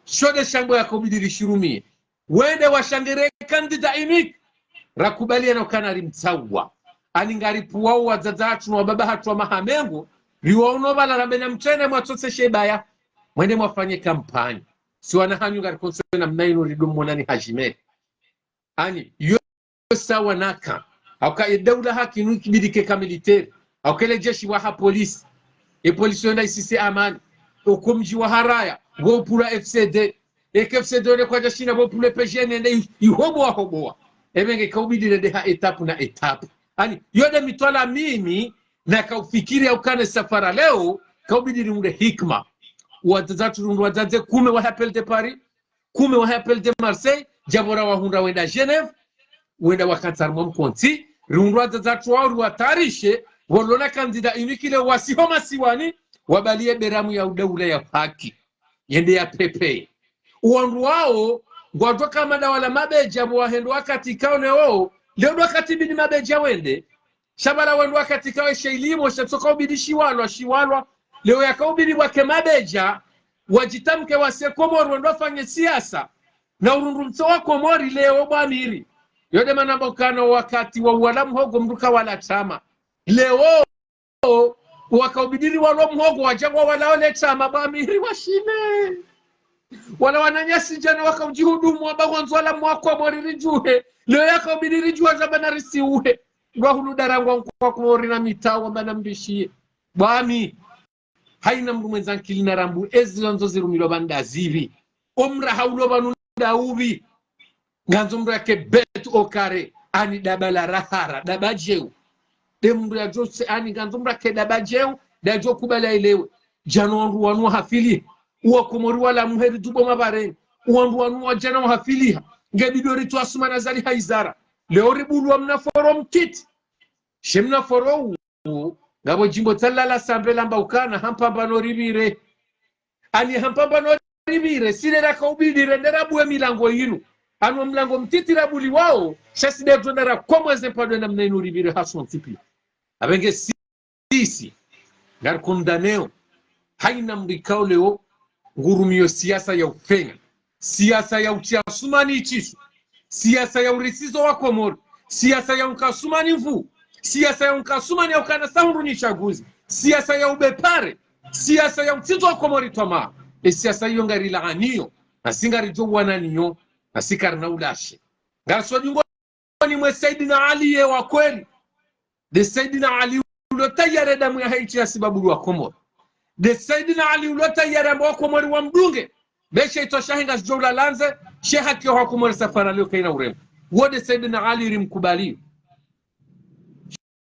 Sho nde shambo yakaubidi rishirumiye. Wende washangere candidat unique. Rakubaliana ukana rimtsaua. Ani ngaripvuao wadzadze watru no wababa watru wa maha mengo, riwaono pvala rambe na mtrende mwatsotse shebaya. Mwende mwafanye kampanyi. Si wana hanyu ngarikonso namna inu rido mwonani hajimeli. Ani, yo sawa naka. Hauka ye daula haki inu ikibidi ke ka militaire. Hauka le jeshi waha polisi. E polisi yenda isise amani. Oko mdji wa haraya. Wo pvula F C D. Eke F C D yende kwadja shina wo pvula P G N yende i-, ihoboa hoboa. Ebe nge kaubidi rende ha étape na étape. Ani, yo nde mitwalaa mimi, nakaufikiri yaukana safari leo, kaubidi riunde hikima. Wadzadze watru riunde wadzadze kume wa appel de Paris, kume wa appel de Marseille, djapvo rawahundra wenda Genève, wenda wakantsi harumwa mkontsi, riunde wadzadze watru wao riwatayarishe, wolona candidat unique leo wasiho masiwani, wabaliye beramu ya udaula ya haki. Yende ya pepe. Wandru wao, ngwadjo kama dawala mabedja pvo wahendo wakati kao leo, leo ndo wakati bidi mabedja wende. Sha pvala wendo wakati kao eshe ilimo, sha tsoka ubidi shiwalwa, shiwalwa. Leo yakaubidi wake mabedja, wadjitamke wase Komori wendo wafanye siasa. Na urundru mtso wa Komori leo bwamiri. Yo nde mana mba ukana wakati wa uwala mhogo mndru kawala shama. Leo, wakaubidi riwalwa mhogo wadja wawala ole shama bwamiri washime. Wala wananyasi djana wakaudjihudumu wamba ngwandzo wala mwa Komori ridjuhe. Leo yakaubidi ridjuha djamba na risiuhe. Ngwahulu darangwa nkwa Komori na mitao wamba na mbishiye. Bwami. Haina mndru mwendza nkili na rambu ezi ndzo zirumilwa pvanu nda zipvi. Omra haulo pvanu nda upvi. Ngandzo mndru yake bête au carré, ani daba la rahara, daba djeu. Nde mndru yadjo se, ani ngandzo mndru yake daba djeu, ndadjo kubali yelewe. Djana wandru wanu wahafiliha. Uwa Komori wala muheri dubo mabareni. Wandru wanu wa djana wahafiliha. Ngebidi ori tu Asumani Azali Haizara. Leo ribulwa mna foro mtiti. She mna foro u, ngapvo djimbo tsalala sambe lamba ukana, ha mpambano ripvire. Ani ha mpambano ripvire, sile rakaubidi rende rabuwe milango yinu. Ano mlango mtiti rabuliwao, sha sile ridjo nda rakomweze mpandwe namna inu ripvire hasontsi pia. Apvenge si, sisi, ngarikondaneo, haina mndru ikao leo, ngurumiyo siasa ya ufenya. Siasa ya uti Asumani itisho. Siasa ya urisizo wa Komori. Siasa ya unka Asumani mvu. Siasa ya unka Asumani ya ukana sahundru ni shaguzi. Siasa ya ubepare. Siasa ya utizo wa Komori twamaa. E siasa iyo ngarilaaniyo. Nasi ngaridjo wananiyo. Nasi karina ulashe. Ngarisodingo ni mwe Saidina Ali ye wa kweli. Nde Saidina Ali ulo tayari damu yahe itsi ya sibabu wa Komori. Nde Saidina Ali ulo tayari amba wa Komori wamdunge. Be she itwa shahe ngazidjo ulalandze, she haki ya wa Komori safari leo kaina urembo. Wo nde Saidina Ali rimkubali.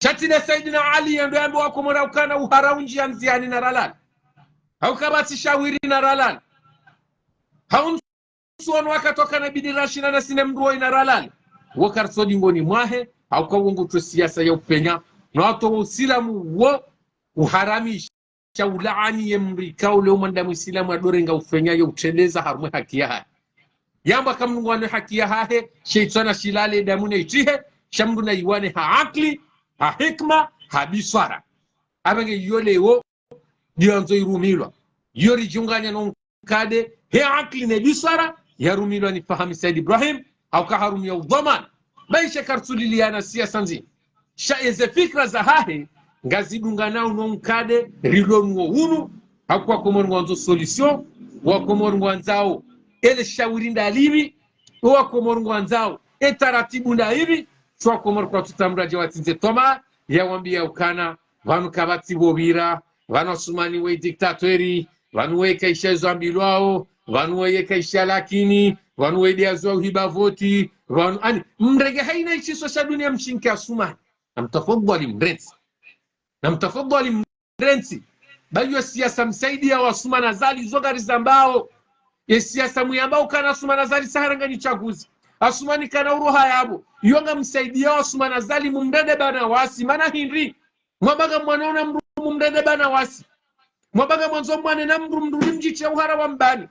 Sha tsi nde Saidina Ali yendo yambe wa Komori ukana uhara undji ya ndziani na ralali. Hauka pvatsi shawiri na ralali. Hau suono wakati wakana bidi rashina na sine mndru wo ina ralali. Wo karisodingoni mwahe, hauka wo ngutwe siasa ya upenya. No wato wo usilamu wo uharamisha ulaani ye mndru ikao leo mwanadamu isilamu adorenga ufenya ya uteleza harumwe haki yahahe. Yamba ka mndru ngwane haki yahahe, she itswana shilale damu na itihe, sha mndru na iwane ha akli, ha hikma, ha biswara. Apvenge iyo leo, ndiyo yandzo irumilwa. Iyo ridjunganya no nkade, he akli ne biswara, yarumilwa ni Fahami Said Ibrahim, hauka harumiya udhwamana. Baishe kartsuliliana siasa ndzima. Sha eze fikra zahahe, ngazidunganao no nkade, rilo nuwo unu, hauka wa Komori ngwandzo solution, wa Komori ngwandzao, ele shawiri nda lipvi, wa Komori ngwandzao, e taratibu nda ipvi, sha wa Komori kwatsu tamra dje watsindze toma, yawambiya ukana, pvanu kapvatsi pvo pvira, pvanu Asumani we dictateur, pvanu we kaisha izo ambilwao, pvanu we kaisha lakini, pvanu we ndiye azo uhiba voti, pvanu, ani, mrenge haina ishiso sha dunia mshinke Asumani. Na mtafadhali mrentsi. Na mtafadhali mrentsi. Ba iyo siasa msaidiya Assoumani Azali, zo ngarizambao. Ye siasa mwiyambao ukana Assoumani Azali sa harengwa ni shaguzi, Assoumani kana uroha yapvo. Iyo ngamsaidiya Assoumani Azali mumrende bana wasi. Mana hindri? Mwamba ngamwandzo mwana mdru mumrende bana wasi. Mwamba ngamwandzo mwana na mdru, mdru limdjishe uhara wa mbani.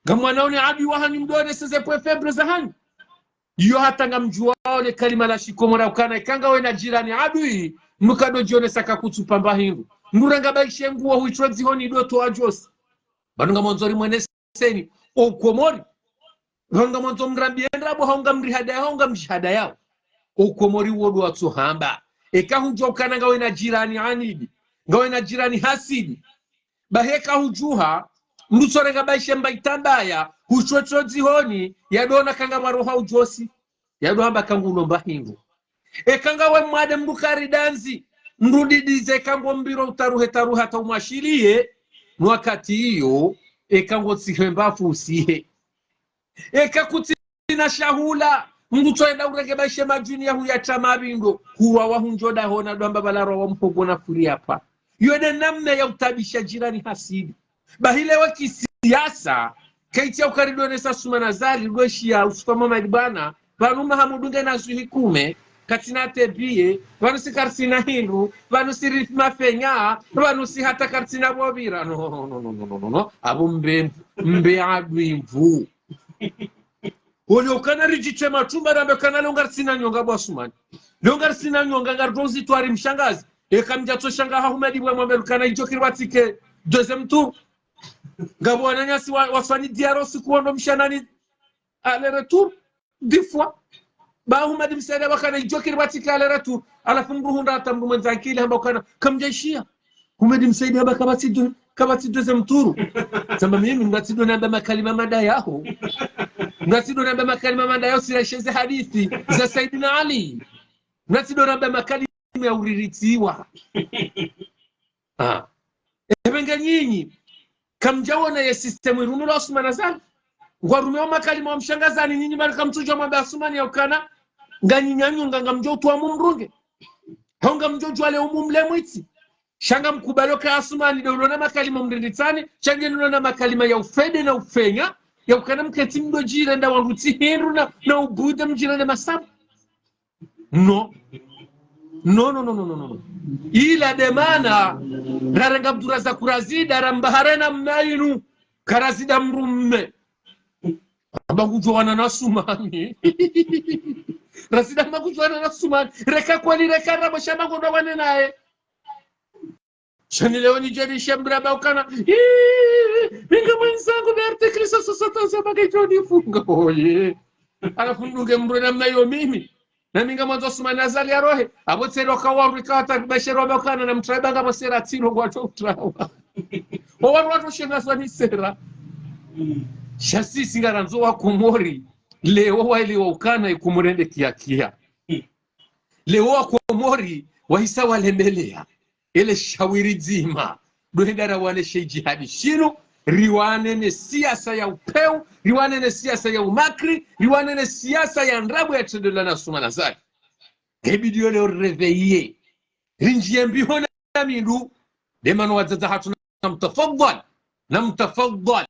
Ngamwandzo adui wahanyu mdru aoneseze points faibles zahanyu. Iyo hata ngamdjuwao le kalima la shikomori ukana eka ngawe na jirani adui, mdru kadodjionesa kakutsu pvamba hindru. Mdru ranga baishe nguo huitwa dzihoni doto wa djosi. Pvanu ngamwandzo rimweneseni o Komori. Pvanu ngamwandzo mrambiye ndrabo, hau ngamrihadayao, hau ngamdjihadayao. O Komori wo ndo watsohamba. Eka hudjuwa ukana ngawe na jirani anidi, ngawe na jirani hasidi, bahi eka hudjuha, mdru tsorenga baishe mba itambaya, hushwetso dzihoni, yadona kanga maroha udjosi, yadohamba kangu unomba hindru. Eka ngawe mwade mdru karidandzi, mdru didize kangu mbiro utaruhe taruha hata umwashiliye, no wakati iyo, eka ngotsihemba fusihe. Eka kutsina shahula, mdru tsoenda urenge baishe madjuni ya huyatsa mapvindo, huwa wahundjo dahoni, dohamba balarwa wa mhogo na furi yapva. Iyo nde namna ya utabisha jirani hasidi. Bahi leo kisiasa, kaitsi ya ukaridonesa Assoumani Azali, dweshi ya Youssouf Mohamed bwana, pvanu Mahamoudou ngena suhi kume, katsina tebiye, pvanu si karitsina hindru, pvanu si rifi mafenya, pvanu si hata karitsina bobira. No, no, no, no. Apvo mbe, mbe adui mvu. Wole ukana ridjitse matumba rambe ukana leo ngaritsina nyonga bo Assoumani. Leo ngaritsina nyonga, ngaridjo uzitwari mshangazi. Eka mdjatso shanga ha Ahmed Boua mwambe ukana idjo kiri watike deuxième tour. Ngapvo wananyasi wa, waswani diaro siku wondo mshanani aller-retour, dix fois. Ba Ahmed Msaidie hamba ukana idjo kiri watike aller-retour. Halafu mdru hundra hata mdru mwendza akili hamba ukana kamdjaishiya. Ahmed Msaidie hamba kapvatsi deu-, kapvatsi deuxième tour. Tsamba mimi, ngatsidonamba makalima madayaho. Ngatsidonamba makalima madayaho, sirasheze hadisi za Saidina Ali. Ngatsidonamba makalima ya uriritsiwa. Ah. Epvenge nyinyi, kamdjawona ye système irumilwa Assoumani Azali. Ngwarumiao makalima wa mshangazani nyinyi, bali kamtsudjuwa mwambe Assoumani ya ukana, nganyi nyanyu nga ngamdjo utwa mumrunge. Hau ngamdjo djuwa leo mumle mwitsi. Sha ngamkubali uka Assoumani nde ulona makalima mrinditsani, sha nge ulona makalima ya ufede na ufenya, ya ukana mketsi mdodjirenda wandru tsi hindru na, na ubude mdjirende masabu. No. No, no, no, no, no, no, no. Ila nde mana, rarenga Abdourazak Razida, ramba harena mna inu, ka Razida mdrume. Hamba ngudjuwana na Assoumani. Razida hamba ngudjuwana na Assoumani. Reka kweli, reka rabo, sha hamba ngudjuwana naye. Sha ni leo nidje nishambira ba ukana, "Ii, mi ngamwandzo ngu be article soixante-onze, hamba ngedjo nifunga, oye." Halafu ndunge mdru namna iyo mimi. Na mi ngamwandzo Assoumani Azali yarohe. Apvo tsero kawarwi kawata kibashero ba ukana na mtraiba ngapvo sera tsiro ngwatso utrawa. Owarwa watso shengazwa ni sera. Sha sisi ngarandzo wa Komori. Leo waelewa ukana ikumurende kia kia. Leo wa Komori wahisa walembelea. Ele shawiri dzima, ndo hwenda rawane she djihadi shinu, riwane ne siasa ya upeu, riwane ne siasa ya umakri, riwane ne siasa ya ndrabo ya trendela na Assoumani Azali. Ngebidi yo leo réveiller. Rindjiye mbiho na mindru, nde mana wadzadze hatru namtafadhwali, namtafadhwali.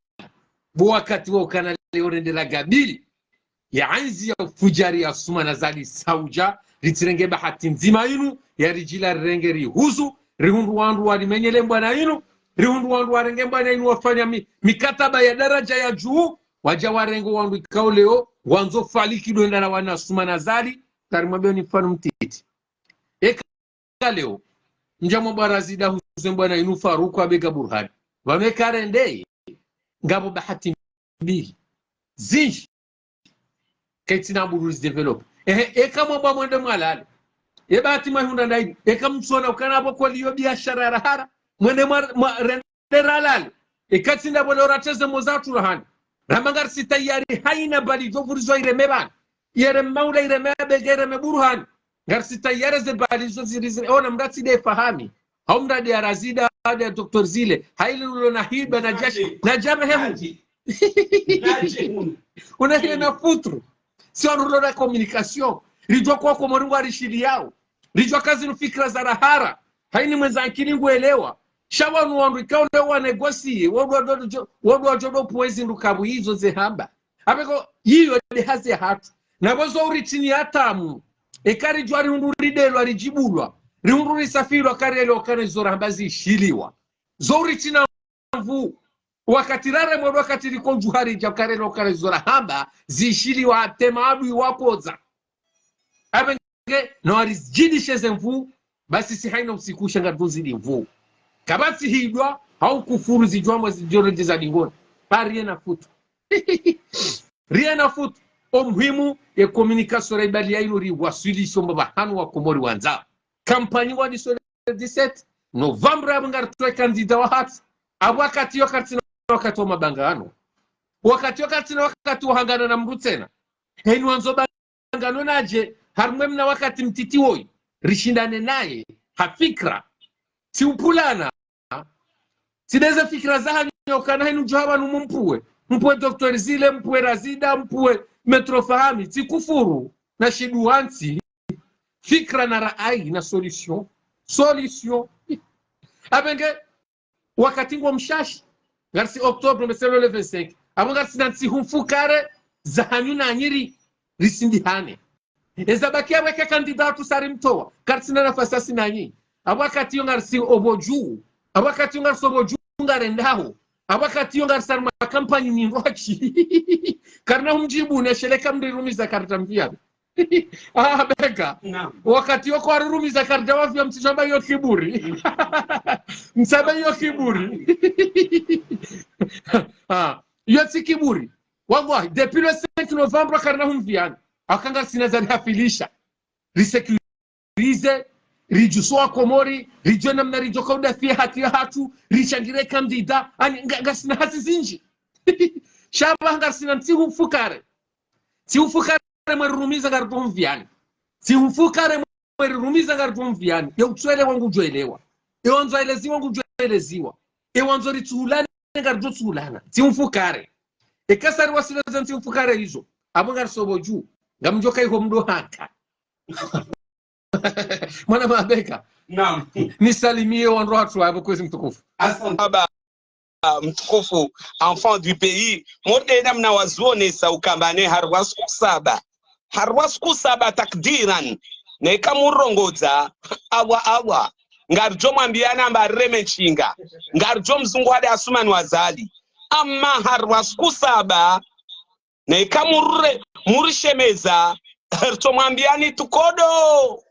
Bo wakati wa ukana leo rendera gabili ya anzi ya ufujari ya Assoumani Azali saudja, ritsirenge bahati ndzima inu, ya ridjila rirenge rihuzu, rihundru wandru warimenyele mbwana inu, rihundru wandru warenge mbwana inu wafanya mi, mikataba ya daraja ya juu, wadja warenge wandru ikao leo, wandzo faliki ndo hwenda rawane na Assoumani Azali, karimwambiyo ni mfano mtiti. Eka leo, mdja mwamba Razida huze mbwana inu Faruku abega Burhani. Pvanu eka rende, ngapvo bahati mbili. Zinji. Kaitsina budi zi développer. Ehe, eka mwamba mwende mwalale. Ye bahati mwahundra ndayi. Eka mtsona ukana apvo kweli yo biashara ya rahara. Mwende mwa, mwa, rende ralale. Eka tsi ndrabo leo ratreze mo zatru rahani. Ramba ngarisi tayari haina bali djo vurizwa ireme pvanu. Ireme maula, ireme abega, ireme Burhani. Ngarisi tayari ze bali zo ziri ziri. Ona mratsi nde fahami. Hau mradi ya Razida, mradi ya Docteur Zile. Haili ulo na hiba na jashi. Na jame hehu. Una hile na futru. Si wandru ulo na communication. Ridjua kwa Komori ngwarishiliyao. Ridjua ka zinu fikira za rahara. Haini mwendza akili nguelewa. Sha wanu wandru ikao leo wa négocier, wandru wadjo, wandru wadjo do pvwezi ndru kapvu izo ze hamba. Apveko, iyo nde hazi yahatru. Na pvo zo uri tsini ya tamu. Eka ridjuwa rihundru ridelwa, ridjibulwa. Rihundru risafilwa, kari yale wakana izo rahamba zishiliwa. Zo uri tsina nvuu. Wakati raremwa wakati riko djuhari dja kari yale wakana izo rahamba zishiliwa, hata maadui wakodza. Apvenge, no warizidishe ze nvuu, basi si haina usiku sha ngaridjo zidi nvuu. Kapvatsi hidwa, hau kufuru zidjuwa mwa zidjoro djiza dingoni. Pas rien à foutre. Rien à foutre. O muhimu, ye communication raibaliya inu riwaswilishe omba pvahanu wa Komori wandzao. Kampanyi wa dix-sept novembre apvo ngaritsowe kandida wahatru. Apvo wakati yo karitsina wakati wa mabangano. Wakati yo karitsina wakati wa hangana na mndru tsena. Heni wandzo bangano nadje, harimwa mna wakati mtiti woyi, rishindane naye, ha fikira. Tsi upvulana, tsi ndeze fikira zahanyu ukana heni udjo hamba nu mumpvuwe. Mpvuwe Docteur Zile, mpvuwe Razida, mpvuwe Maître Fahami, tsi kufuru, na shidwa ntsi, fikira na rayi na solution. Solution. Apvenge, wakati ngo mshashi, ngarisi octobre, mais c'est le vingt-cinq. Apvo ngarisina ntsihu mfukare, zahanyu nanyi ri, risindihane. Eza bakiya weke kandida hatru sa rimtowa, karitsina nafasi asi nanyi. Apvo wakati yo ngarisi opvo dju, apvo wakati yo ngarisi opvo dju ngarendaho. Apvo wakati yo ngarisi harimwa kampanyi nyindji. Karina humdjibu ne sheleka mrirumiza karidja mviya. Ah, beka. Naam. Wakati yo kwarirumiza karidja waviya mtsishamba yo kiburi. Mtsambe yo kiburi. Ah, yo tsi kiburi. Wallahi, depuis le cinq novembre, karina humviyani. Aka ngarisina za rihafilisha. Risécuriser, ridjuso wa Komori, ridjuwe namna ridjo ka udafiya haki yahatru, rishangire kandida, ani nga-, ngarisina hazi zindji. Sha apvo ngarisina ntsihu mfukare. Ntsihu mfukare mwerirumiza ngaridjo humviyani. Ntsihu mfukare mwerirumiza ngaridjo humviyani. Ye utsuelewa ngudjo elewa. Ye wandzo eleziwa ngudjo eleziwa. Ye wandzo ritsuhulane ngaridjo tsuhulana. Ntsihu mfukare. Eka sa riwaswili ze ntsihu mfukare izo, apvo ngariso opvo dju, ngamdjo ka iho mdo haka. Mwana mabeka. Naam. Nisalimiye wandru hatru apvo kwezi mtukufu. Asante. Baba, ah, mtukufu, enfant du pays. Mode namna wazionesa ukamba ne harimwa siku saba. Harimwa siku saba takdiran. Neka murongodza, awa, awa. Ngaridjo mwambiyana amba rireme nshinga. Ngaridjo mzungu hade Asumani Wazali. Amma harimwa siku saba, neka murure, murishemeza, ritso mwambiyani tukodo.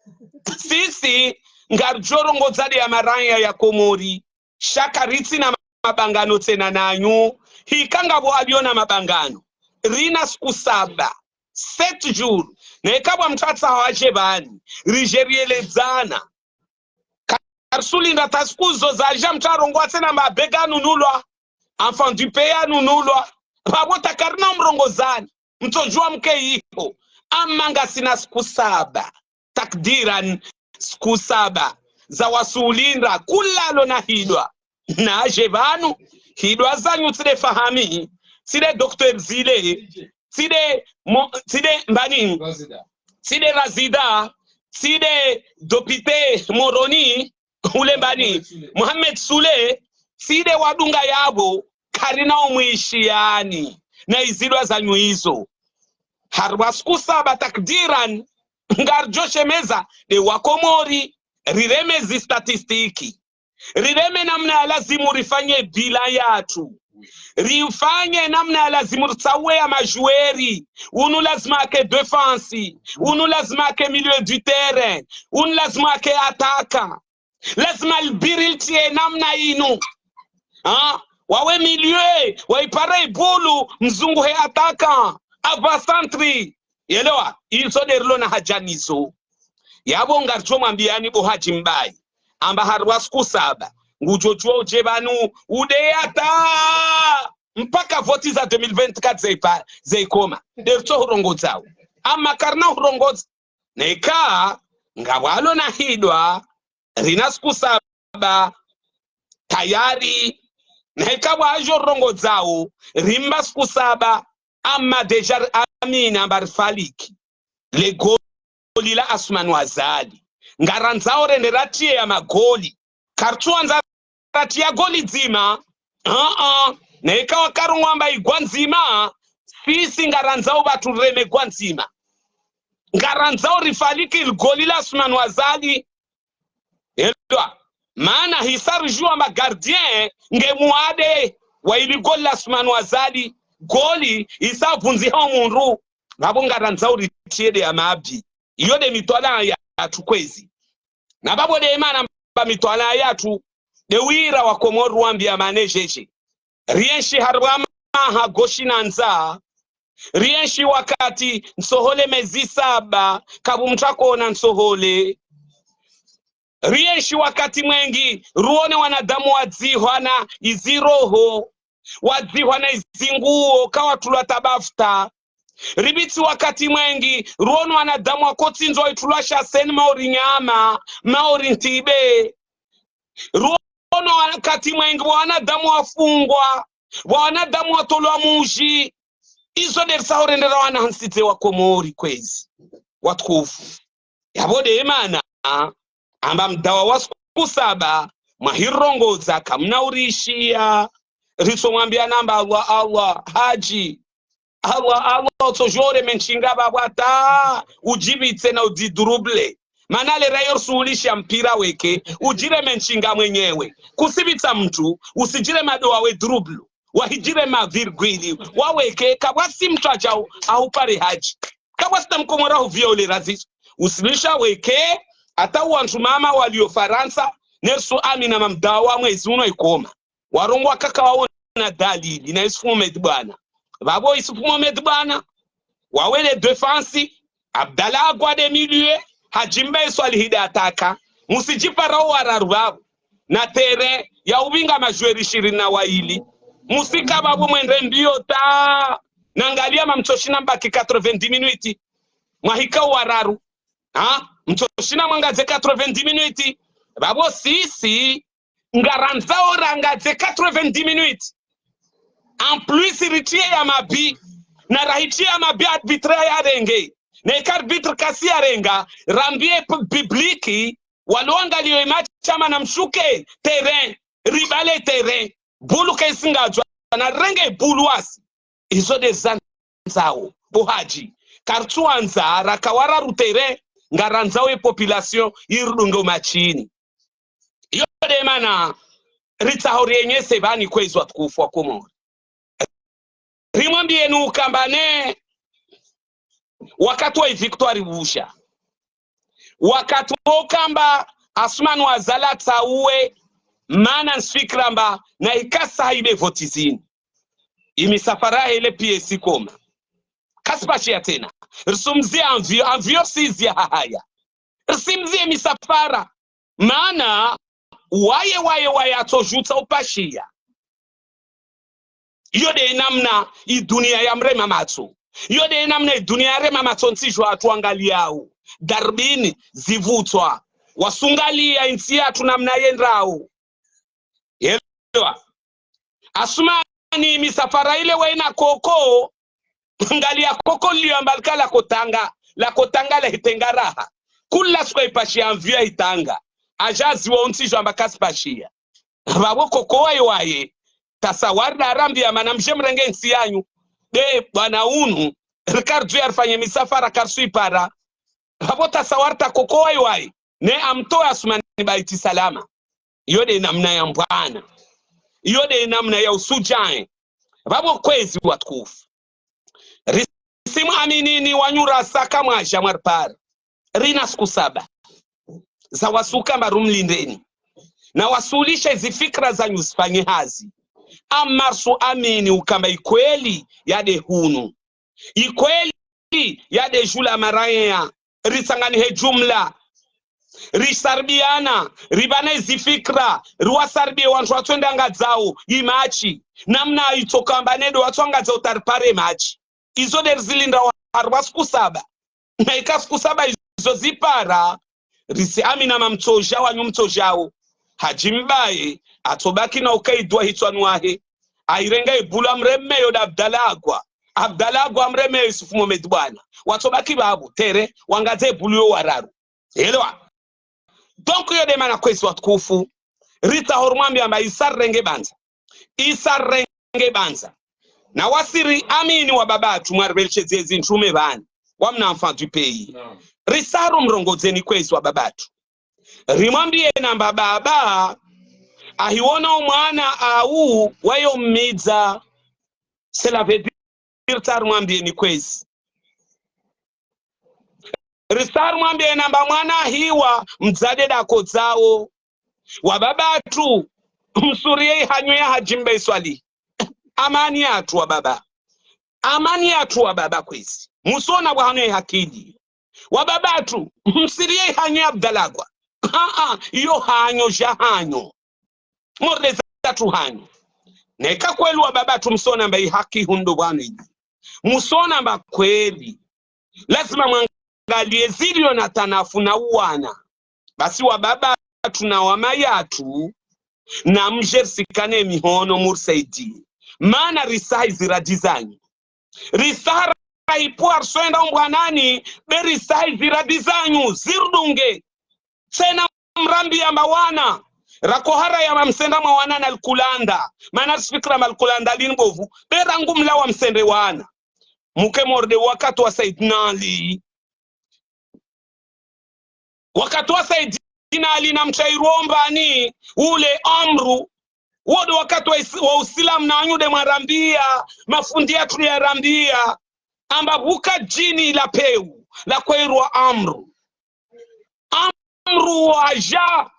Sisi, ngaridjo rongodza de ya maraya ya Komori. Sha karitsina mabangano tsena nanyu. Hika ngapvo aliona mabangano. Rina siku saba. Sept jours. Neka pvwa mtsatsa wadje pvani. Ridje rieledzana. Karisulinda ta siku zo zadja mtsarongowa tsena mabega anunulwa. Enfant du pays anunulwa. Pvapvo ta karina umrongozani. Mtsodjuwa mke iho. Amma ngasina siku saba. Takdiran siku saba. Za wasulinda. Kula lo na hidwa. Nadje pvanu. Hidwa zanyu tsi de Fahami. Tsi de Docteur Zile. Tsi de mo-, tsi de mbani. Tsi de Razida. Tsi de Dopite Moroni. Ule mbani, Mohamed Sule, tsi de wadunga yapvo, karina umwishiyani, na izilwa zanyu izo. Harimwa siku saba takdiran, ngaridjo shemeza, de wa Komori, rireme zi statistiki. Rireme namna ya lazimu rifanye bilan yatru. Rifanye namna ya lazimu ritsauwe ya majoueurs. Unu lazima ake défense. Unu lazima ake milieu du terrain. Unu lazima ake attaquant. Lazima libiri litriye namna inu. Ha? Wawe milieu, waipare ibulu, mzungu he attaquant, avant-centre. Yelewa, izo de rilo na haja nizo. Yapvo ngaridjo mwambiyani bo Hadji Mbaye. Amba harimwa siku saba. Ngudjo djuwa udje pvanu, ude yata. Mpaka voti za deux mille vingt-quatre zaipa-, zaikoma. De ritso hurongodzao. Amma karina hurongodza. Neka, ngapvo alo na hidwa, rina siku saba, tayari, neka pvwa adjo rongodzao, rimba siku saba, amma déjà ri-, amina amba rifaliki. Le goli la Asumani Wazali. Ngarandzao rende ratriye ya magoli. Karitsuandza ratriya goli dzima. Aa, na ika wakarongoa amba igwa ndzima, sisi ngarandzao pvatsu reme gwa ndzima. Ngarandzao rifaliki li goli la Assoumani Azali. Elewa. Mana hisa rijua amba gardien nge mwade wa ili goli la Assoumani Azali, goli isa vundziha omundru. Pvapvo ngarandzao ritriye de ya mabi. Iyo de mitwalaa yatru kwezi. Na pvapvo de mana amba mitwalaa yatru, de wira wa Komori wambiya mana jeje. Rienshi harumwa maha goshi na ndzaa. Rienshi wakati ntsohole mezi saba, kapvu mutru akona ntsohole. Rienshi wakati mwengi, ruone wanadamu wadzihwa na iziroho, wadzihwa na izinguo, kawatulwa tabafuta. Ripvitsi wakati mwengi, ruone wanadamu wakotsindzwa itulwa shaseni mauri nyama, mauri ntibe. Ruono wakati mwengi wanadamu wafungwa, wanadamu watolwa muji. Izo de risaho rendera wana hansidze wa Komori kwezi. Watukufu. Yapvo de mana amba mdawa wa siku saba, mwahirongoza kamuna urishiya. Ritso mwambiya namba Allah, Allah, Haji. Allah, Allah, utsojore menshinga pvapvo hata ujipvitse na udidruble. Mana lera yo risuulisha mpira weke, ujire menshinga mwenyewe. Kusipvitsa mutru, usijire madoa we drublu. Wahijire mavirgwili, waweke, kapvatsi mutru ajao, ahupare Haji. Kapvatsi na mkomori ahuviole razizo. Usilisha weke, hata wantru mama walio Farantsa, ne risuamini amba mdawa mwezi uno ikoma. Warongoa kaka waona dalili na Issoufou Mohamed Boina. Pvapvo Issoufou Mohamed Boina, wawe le défense, Abdallah Agwa de milieu, Hadji Mbaye Swalihi de attaquant. Musijipara owararu pvapvo. Na terrain ya upvinga majoueur ishirini na waili. Musika pvapvo mwendre mbio ta. Na ngaliya mamtsoshina mbaki quatre-vingt-dix minutes. Mwahika owararu. Ha? Mtsoshina mwangadze quatre-vingt-dix minutes. Pvapvo sisi, ngarandzao rangadze quatre-vingt-dix minutes. En plus, ritriye ya mabi. Na rahitriye ya mabi arbitre yarenge. Na ika arbitre kasi yarenga, rambiye p-, public, walo angaliyo imatch amba namshuke terrain, ribale terrain. Bulu kaisingadzwa, na renge bulu wasi. Izo de zandzao, bo Haji. Karitsuandza raka wararu terrain, ngarandzao ye population irudunge umatchini. Iyo de mana ritsaho rienyese pvanu kwezi watukufu wa Komori. Rimwambiyeni ukamba ne wakati wa victoire pvusha. Wakati wo ukamba Assoumani Azali atsauwe, mana ntsifikira amba na ikasa haibe voti zinu. Imisafara hele P S ikoma. Kasipashiya tsena. Risumziya avion, avion siziya hahaya. Risimziye misafara. Mana, waye, waye, waye, atsojutsa upashiya. Iyo de namna idunia yamrema matso. Iyo de namna idunia yarema matso ntsi jwa atru angaliyao. Darubini, zivutswa. Wasungaliya intsi yatru namna yendrao. Elewa. Assoumani misafara ile waina koko, ngaliya koko liyo amba lika lakotanga, lakotanga lahitenga raha. Kula suku ipashiya avion yahitanga. Ajazi wa untsi jwa amba kasipashiya. Pvapvo koko waye waye. Tasawari darambiya mana mje mrenge ntsi yanyu. De bwana unu, rikardzu yarifanye misafara karisuipara. Pvapvo tasawari ta koko waye waye. Ne amtowe Assoumani Baiti salama. Iyo de namna ya mbwana. Iyo de namna ya usujae. Pvapvo kwezi watukufu. Risimwaminini wanyu rasa kamwaja mwaripara. Rina siku saba. Za wasuka mba rumlindeni. Na wasulishe zifikira zanyu zifanye hazi. Amma risuamini ukamba ikweli yade hunu. Ikweli yade jula maraya, ritsanganihe jumla, risaribiyana, ribane zifikira, riwasaribiye wantru watswenda ngadzao, imatch, namna itsoka amba nedo watswangadzao taripare match. Izo de rizilinda wa, harumwa siku saba. Na ika siku saba izo zipara, risiamini amba mtsoja wanyu mtsojao. Hadji Mbaye, atsobaki na ukaidwa hitswani wahe. Airenge ibulu amreme yo da Abdallah Agwa. Abdallah Agwa amreme yo Issoufou Mohamed Boina. Watsobaki pvapvo, terrain, wangadze ibulu yo wararu. Elewa. Donc, iyo de mana kwezi watukufu. Ritsaho rimwambie amba Isa renge bandza. Isa renge bandza. Na wasi riamini wa babatru, mwaripvelesheze zintrume pvanu. Wa mna enfant du pays. Ritsaho rimrongodzeni kwezi wa babatru. Rimwambie namba baba, ahiwona omwana au wayo mmidza. Cela veut dire ritsaho rimwambieni kwezi. Ritsaho rimwambie namba mwana ahiwa mdzadze dakodzao. Wa babatru, msuriye ihanyu ya Hadji Mbae Swalihi. Amani yatru wa baba. Amani yatru wa baba kwezi. Musona bwa hanyu ya hakili. Wa babatru, msiriye ihanyu ya Abdallah Gwa. Haa, iyo hanyu, ja hanyu. Morde zatru hanyu. Neka kweli wa babatru msona amba ihaki hundro pvanu idi. Musona amba kweli. Lazima mwangalie zilio na tanafu na uwana. Basi wa babatru na wa mayatru, na mdje risikane mihono murisaidie. Mana ritsaha izi radhi zanyu. Ritsaha raipvua riswenda umbwanani, be ritsaha izi radhi zanyu, ziridunge. Tsena mrambiye amba wana, rakohara ya mamsenda mwa wana na likulanda. Mana risifikira amba likulanda lini bovu, be rangu mla wa msende wana. Muke morde wakati wa Saidina Ali. Wakati wa Saidina Ali na mtsairomba ni ule Amru. Wo ndo wakati wa is-, wa Usilamu na wanyu nde mwarambia, mafundi yatru yarambia. Amba pvuka djini la pewu, la kwairwa Amru. Amru waja,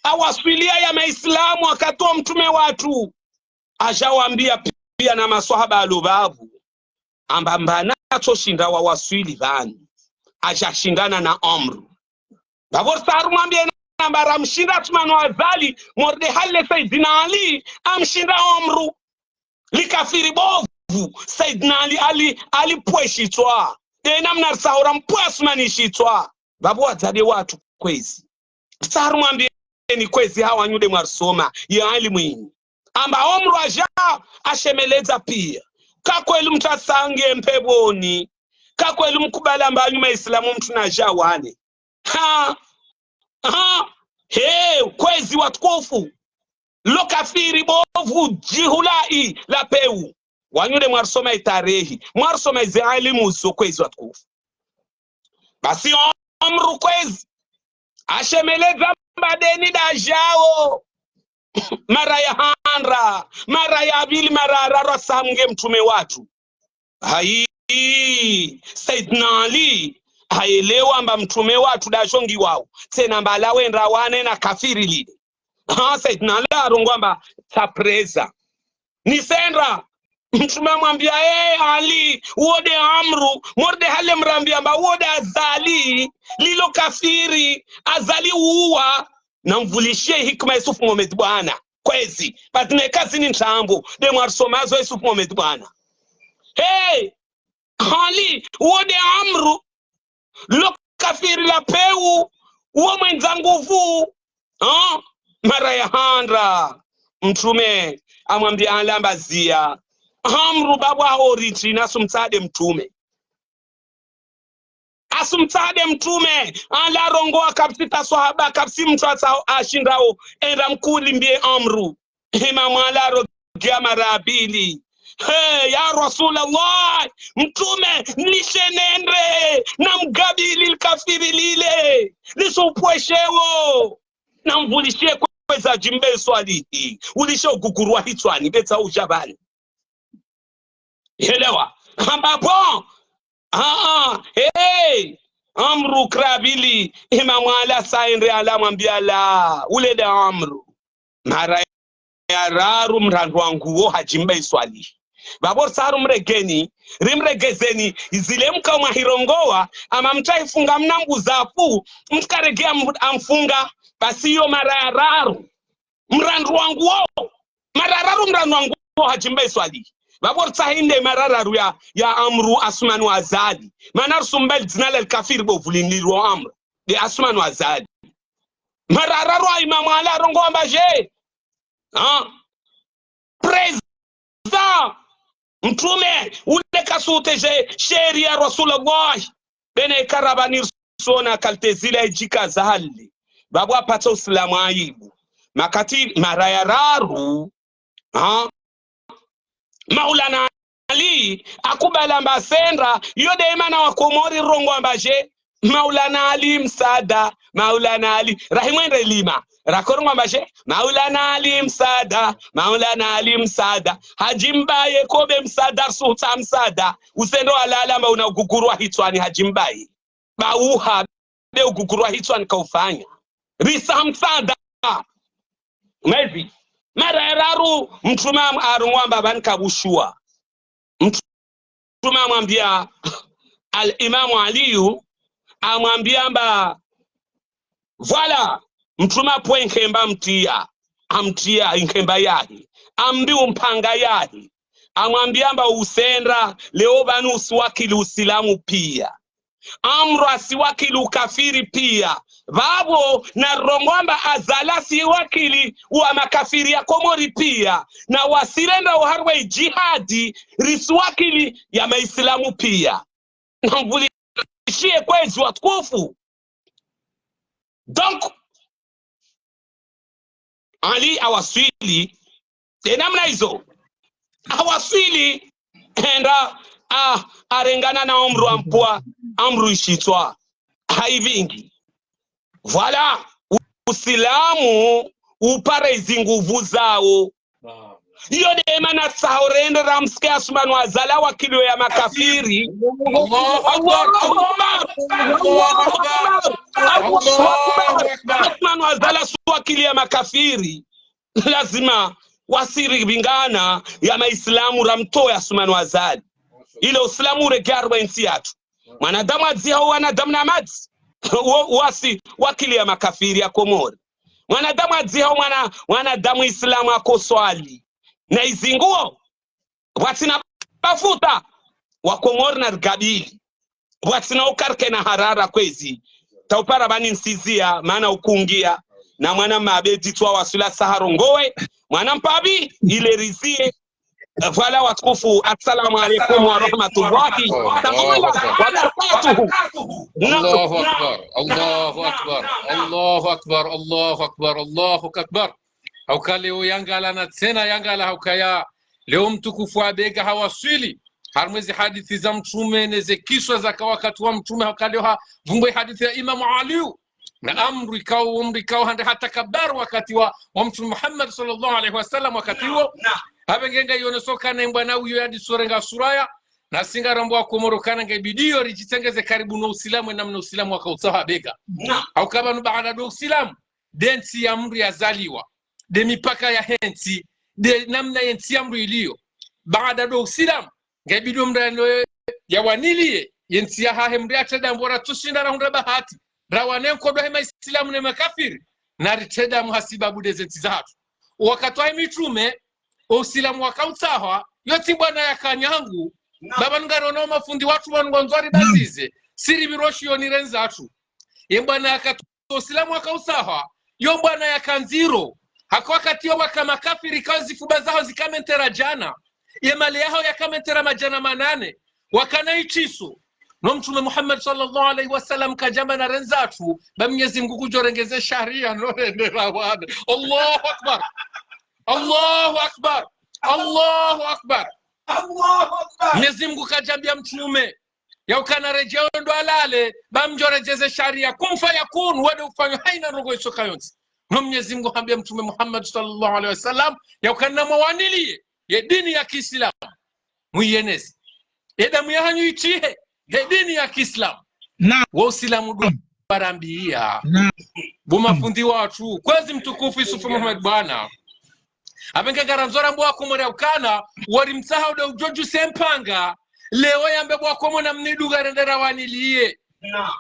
awaswilia ya Maislamu wakati wa mtrume watru. Aja wambia pia na maswahaba alo pvapvo. Amba mbana tso shinda wawaswili pvanu. Aja shindana na Amru. Pvapvo ritsaho rimwambie namba ramshinda Asumani wa Azali, morde hale Saidina Ali, amshinda Amru. Likafiri bovu, Saidina Ali, Ali, alipvue shitswa. Nde namna ritsaho rampvua Asumani shitswa. Pvapvo wadzadze watru kwezi. Ritsaho rimwambieni kwezi ha wanyu nde mwarisoma, ya alimu inyi. Amba Amru aja, ashemeledza pia. Ka kweli mtru asange mpevoni. Ka kweli mkubali amba wanyu Maislamu mtru naja wane. Ha, ha, he, kwezi watukufu. Lo kafiri bovu djihulai la pewu. Wanyu nde mwarisoma itarehi. Mwarisoma izi alimu zo kwezi watukufu. Basi Amru kwezi. Ashemeledza amba deni ndajao. Mara ya handra, mara ya pvili, mara ya raru asaha mnge mtrume watru. Hayi, Saidina Ali, haelewa amba mtrume watru ndajo ngiwao. Tsena amba lawenda wane na kafiri lile. Ha, Saidina Ali arongoa amba tsapreza. Nisendra, mtrume amwambia, "Eh, Ali, uwo nde Amru, morde hale mrambia amba uwo nde Azali, lilo kafiri, Azali uwa, na mvulishie hikima Yusuf Mohamed bwana." Kwezi, bati ne kazi ni ntrambo, nde mwarisoma zo Yusuf Mohamed bwana. Hey, Ali, uwo nde Amru, lo kafiri la pewu, uwo mwendza nguvu. Ha? Mara ya handra, mtrume amwambia Ali amba zia. Amru baba oriti na sumtsade mtrume. Asumtsade mtrume, Ali arongoa kapvatsi ta swahaba, kapvatsi mtru atsa-, ashindao, enda mkuli mbie Amru. Imamu Ali arogia mara ya pvili. He, ya Rasulallah, mtrume, nishe nende, na mgabili likafiri lile, lisupvweshewo, na mvulishie kweza Hadji Mbae Swalihi, ulishe ugugurwa hitswani, betsa ujabali. Elewa. Amba bon. Ah, ah, hey. Amru krabili. Imamu Ali asaendre Ali amwambia la. Ule nde Amru. Mara ya raru mrandru wangu wo Hadji Mbae Swalihi. Pvapvo ritsaho rimregeni, rimregezeni, zile mkao mwahirongoa, ama mtsahifunga mna mbuzafu, mtsukaregea mbu-, amfunga, basi iyo mara ya raru. Mrandru wangu wo. Mara ya raru mrandru wangu wo Hadji Mbae Swalihi. Pvapvo ritsaha inde mara ya raru ya, ya Amru Asumani wa Azali. Mana risumba lidzina la likafiri bovu linilwa Amru. Nde Asumani wa Azali. Mara ya raru Imamu Ali arongoa amba je. Ha? Preza. Mtrume, ule kasuteje sheria Rasulallah. Bene karabani sona kalite zile idjika za hali. Pvapvo apvatsa Usilamu aibu. makati mara ya raru, ha? Maulana Ali akubali amba asendra, iyo nde mana wa Komori rongoa amba dje, Maulana Ali msaada, Maulana Ali. Rahimwendre lima, rakorongoa amba dje, Maulana Ali msaada, Maulana Ali msaada. Hadji Mbaye kobe msaada, suta msaada. Usendo alala amba una uguguru wa hitswani Hadji Mbaye. Ba uha, be uguguru wa hitswani kaufanya. Risa msaada. Mezi. Mara ya raru, mtrume am-, arungwa amba bani kabushuwa. Mtrume amwambia Al-Imamu Aliyu, amwambia amba, voilà, mtrume apvo inkemba amtria, amtria inkemba yahe, ambi umpanga yahe, amwambia amba usendra, leo bani usiwakili usilamu pia. Amru asiwakili ukafiri pia. Vavo narongoa amba Azali asiwakili wa makafiri ya Komori pia. Na wasirenda oharwe jihadi risiwakili ya maislamu pia. Namvulishiye kwezi watukufu. Donc, Ali awaswili, de namna izo. Awaswili, henda, ah, arengana na omru ampua, amru ishitswa. Haivingi. Voilà, u-, usilamu upara izinguvu zawo. Iyo de mana tsaho rende ramsike Asumani wa Azali wakili ya makafiri. Allahu Akbar. Allahu Akbar. Allahu Akbar. Allahu Akbar. Asumani wa Azali wakili ya makafiri. Lazima wasiri bingana ya maislamu ramtowe Asumani wa Azali. Ile usilamu uregarwa entsi yatru. Mwanadamu adziha wanadamu na madzi. Wo-, wasi wakili ya makafiri ya Komori. Mwanadamu adziha mwana, mwanadamu islamu akoswali. Na izinguo. Pvwatsina bafuta. Wa Komori na rigabili. Pvwatsina ukarke na harara kwezi. Taupara bani nsizia, mana ukungia. Na mwana mabe ditwa wasula saharongowe. Mwana mpabi, ile rizie. Voilà, watukufu, assalamu alaikum wa rahmatullahi ta'ala wa barakatuhu. Allahu Akbar, Allahu Akbar, Allahu Akbar, Allahu Akbar, Allahu Akbar. Hauka leo yangala na tsena yangala haukaya leo mtukufu abega hawaswili. Harumwa ezi hadithi za mtrume neze kiswa zaka wakati wa mtrume hauka leo ha vumbwe hadithi ya Imamu Aliyu. Na amru ikao, amru ikao hande hata kabari wakati wa, wa Mtrume Muhammad sallallahu alaihi wasallam wakati uwo. Habe ngenga yoneso kana mbwana uyo yadisorenga suraya, na singa rambo wa Komoro kana nge bidiyo rijitengeze karibu no Usilamu, namna Usilamu wakautsaha bega. Hauka pvanu baada do Usilamu, de ntsi ya mdru yazaliwa, de mipaka ya hentsi, de namna yentsi ya mdru iliyo. Baada do Usilamu, nge bidiyo mdru yano yawaniliye, yentsi yahahe mdru yatreda mbo ratsushinda rahundra bahati, rawane nkodo he maisilamu ne makafiri, na ritreda mhasibabu de zentsi zahatru. Wakati wa mitrume, Usilamu wakautsahwa, yotsi mbwana yakanyangu, baba ngarona mafundi watru wanu ngwandzo ribazize, siri biroshi yoni rendzatru. Ye mbwana yakatu Usilamu wakautsahwa, yo mbwana yakandziro, haka wakati yo waka makafiri kazi fuba zaho zikamentera djana, ye mali yaho yakamentera madjana manane, wakana itsiso. No Mtrume Muhammad sallallahu alaihi wasallam kajamba na rendzatru, ba Mnyezi Mngu kudjorengeze sharia, no rende rawane. Allahu Akbar. Allahu Akbar. Allahu Akbar. Allahu Akbar. Mnyezi Mngu kajambia mtrume, yaukana redjeo ndo alale, ba mdjoredjeze sharia, kun fayakun, wade ufanywa haina ndrongo itsoka yontsi. No Mnyezi Mngu hambia Mtrume Muhammad sallallahu alaihi wasallam, yaukana mwawaniliye, ye dini ya Kiislamu, muyeneze. Ye damu yahanyu itsihe, ye dini ya Kiislamu. Naam. Wo Usilamu du barambia. Naam. Bo mafundi watru, kwezi mtukufu Yusufu Muhammad bwana. Abenge ngarandzo rambo wa Komori ukana, wari mtsaha ude udjodju se mpanga, leo yambe bo wa Komori na mnidu ngarende rawaniliye.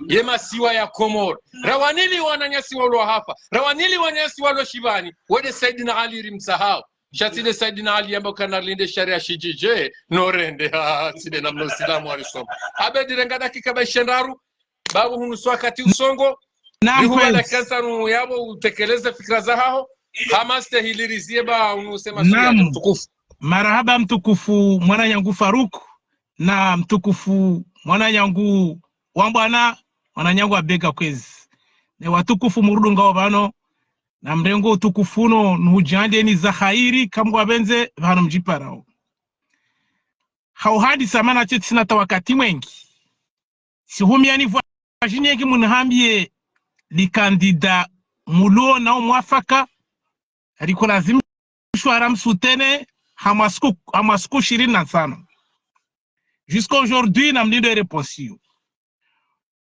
Ye masiwa ya Komori. Rawanili wananyasi walo hafa. Rawanili wananyasi walo shibani. Wade Saidina Ali rimtsahao. Sha tsi de Saidina Ali yamba ukana linde sharia shidjidje, no rende, ha, tsi de namna Usilamu warisoma. Abedi renga dakika ba ishirini na ndraru, babu hunu swakati usongo, naam, rihuwa kwezi. Dakika ntsanu yabo utekeleze fikira zahaho, hama stehili rizie ba unu sema. Naam. Mtukufu. Marahaba mtukufu, mwananyangu Faruk, na mtukufu, mwananyangu Wambwana, mwananyangu Abega kwezi. Ne watukufu murudungao pvanu, na mrenge utukufu uno, nuhudjandeni za kheri, kamngwapvendze pvanu mdjiparao. Hauhadisa mana tse tsina ta wakati mwengi. Tsihumiani vwa djinyengi munihambiye li candidat mulo na umwafaka, riko lazimu shwara msoutenir ha mwa siku, ha mwa siku ishirini na ntsanu. Jusqu'à aujourd'hui, namlindo e réponse iyo.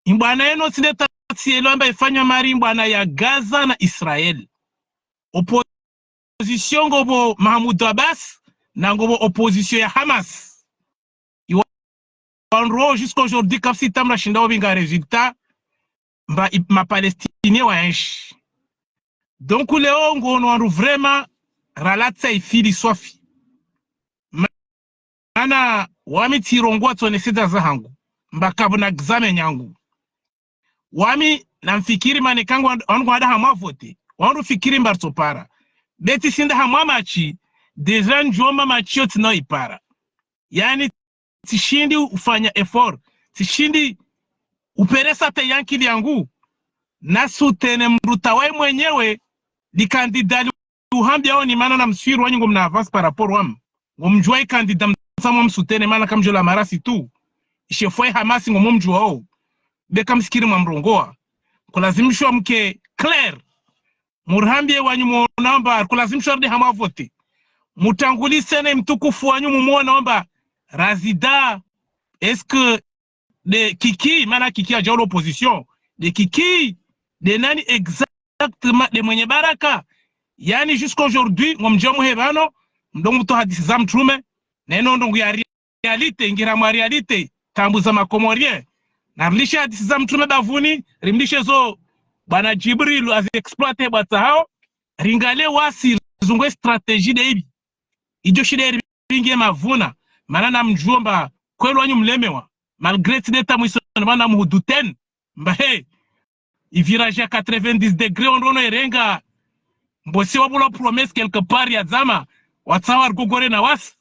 Imbwana eno tsinde tatsielo amba ifanywa mari imbwana ya Gaza na Israël. Opposition ngopvo Mahmoud Abbas, na ngopvo opposition ya Hamas. Iwa wandru jusqu'à aujourd'hui kapvatsi tamra shinda wapvinga résultat, mba i-, ma Palestiniens waenshi. Donc leo ngono wandru vraiment ralatsa ifili swafi. Mana wami tsirongoa tsonese dza zahangu, mba kapvuna examen yangu. Wami namfikiri mana eka ngwa-, wandru ngwada hamwa vote, wandru fikiri mba ritsopara. Be tsi shinda hamwa match, déjà ndjoma match yo tsina ipara. Yaani, tsishindi ufanya effort, tsishindi uperesa te yankili yangu, na soutenir mdru ta waye mwenyewe, li candidat li uhambia oni mana na mswiri wanyu ngomna avance par rapport wami. Ngomdjua i candidat mtsamwa msoutenir mana kamdjo la marasi tu. Ishe fwe Hamas ngomdjuao. Be kamsikiri mwamrongoa. Kulazimishwa mke clair. Murihambie wanyu mwonao mba, kulazimishwa rudi hamwa vote. Mutangulise ne mtukufu wanyu mumwonao mba, razida, est-ce que de Kiki, mana Kiki adja ula opposition, de Kiki, de nani exactement, de Mwenye Baraka. Yaani jusqu'à aujourd'hui, ngomdjua muhe pvanu, mdongo mto hadisi za mtrume, na ino ndongo ya réalité, ngira mwa réalité, tambu za ma Comoriens. Na rilishe hadisi za mtrume bavuni, rimlishe zo bwana Djibril azi exploiter bwatsa hao, ringale wasi rizungue stratégie de ibi. Idjo shida iri binge mavuna, mana namdjuo mba kweli wanyu mlemewa, malgré tsi de tamwiso mana muhuduten, mba he, i virage ya quatre-vingt-dix degrés ondrono erenga, mbosi wabula promesse quelque part ya dzama, watsawa rigogore na wasi.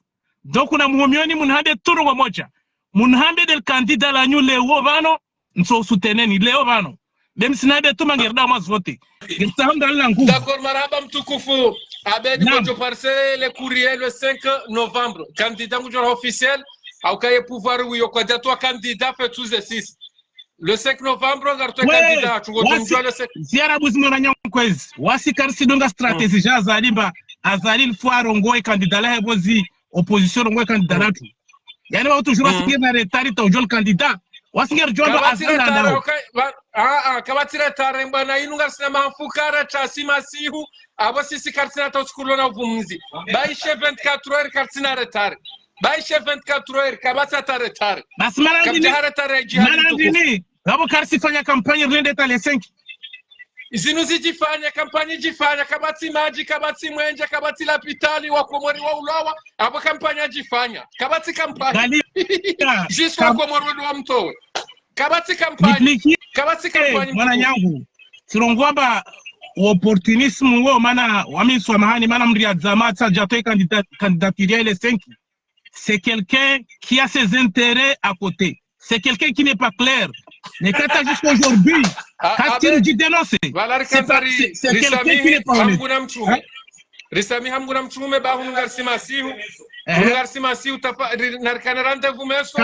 Donc namuhumioni munihambe tu ndrongo moja. Munihambe de li candidat lanyu leo pvanu, ntso soutenir ni leo pvanu. Be msina be tu mangerida mwa vote. Ngerita hamda la ngu. D'accord, marahaba mtukufu. Abedi Naam. Kojo parce le courrier le cinq novembre. Candidat ngudjo officiel, au kaye pouvoir wiyo kwadja towa candidat fait tous les six. Le cinq novembre, ngaritowa candidat, tu ngodjo mdjua le cinq. Ziara buzi mwana nyangu kwezi. Wasi karisi donga stratégie ja Azali mba, Azali il faut arongoe candidat lahe pvozi, opposition rongoe candidat latru. Yaani wao toujours wasi ngeri na retard ta udjo le candidat. Wasi ngeri djo amba Azali na nao. Kapvatsi retard, okay, ba-, ah, ah, kapvatsi retard, mbwana inu ngarisina mafukara, tasi masihu, apvo sisi karitsina ta usiku ulo na uvumuzi. Baishe vingt-quatre heures karitsina retard. Baishe vingt-quatre heures, kapvatsi ata retard. Basi mana ndini, mana ndini, ngapvo karisi fanya campagne rende ta le cinq. Zinu zidjifanya, campagne idjifanya, kapvatsi madji, kapvatsi mwenje, kapvatsi lapitali, wakomori waulawa, apvo campagne adjifanya. Kapvatsi campagne. Jusqu'à wakomori wende wamtowe. Kapvatsi campagne. Kapvatsi campagne mwana nyangu. Tsirongoa mba opportunisme wo mana wami swamahani mana mdru ya dzama tsa djatowa candida-, candidature ya le cinq. C'est quelqu'un qui a ses intérêts à côté. C'est quelqu'un qui n'est pas clair. Mais quand t'as jusqu'à aujourd'hui, quand il dit dénoncer, c'est pas, c'est, c'est quelqu'un qui n'est pas honnête. Risami hamguna mtrume, ba hunu ngarisi masihu. Hunu ngarisi masihu, tapa, ri-, narikana rendez-vous meso.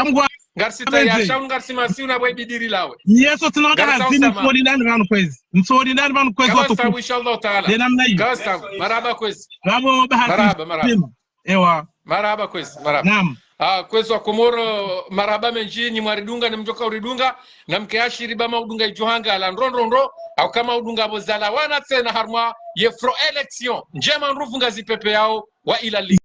Ngarisi tayasha, hunu ngarisi masihu, na bwe bidiri lawe. Yeso, tsinonda hazini, msolidani pvanu kwezi. Msolidani pvanu kwezi watukufu. Inshallah Taala. De namna iyo. Marahaba kwezi. Bravo, bahati. Marahaba, marahaba. Ewa. Marahaba kwezi, marahaba. Naam. Ah, kwezi wa Komoro, marahaba mendji, nyi mwaridunga, ne mdjoka uridunga, na mke ashiri ba maudunga idjo hanga la ndro ndro ndro, au kama udunga bo zalawana tsena harumwa ye fro élection. Ndjema nruvu ngazipepeyao, wa ila li.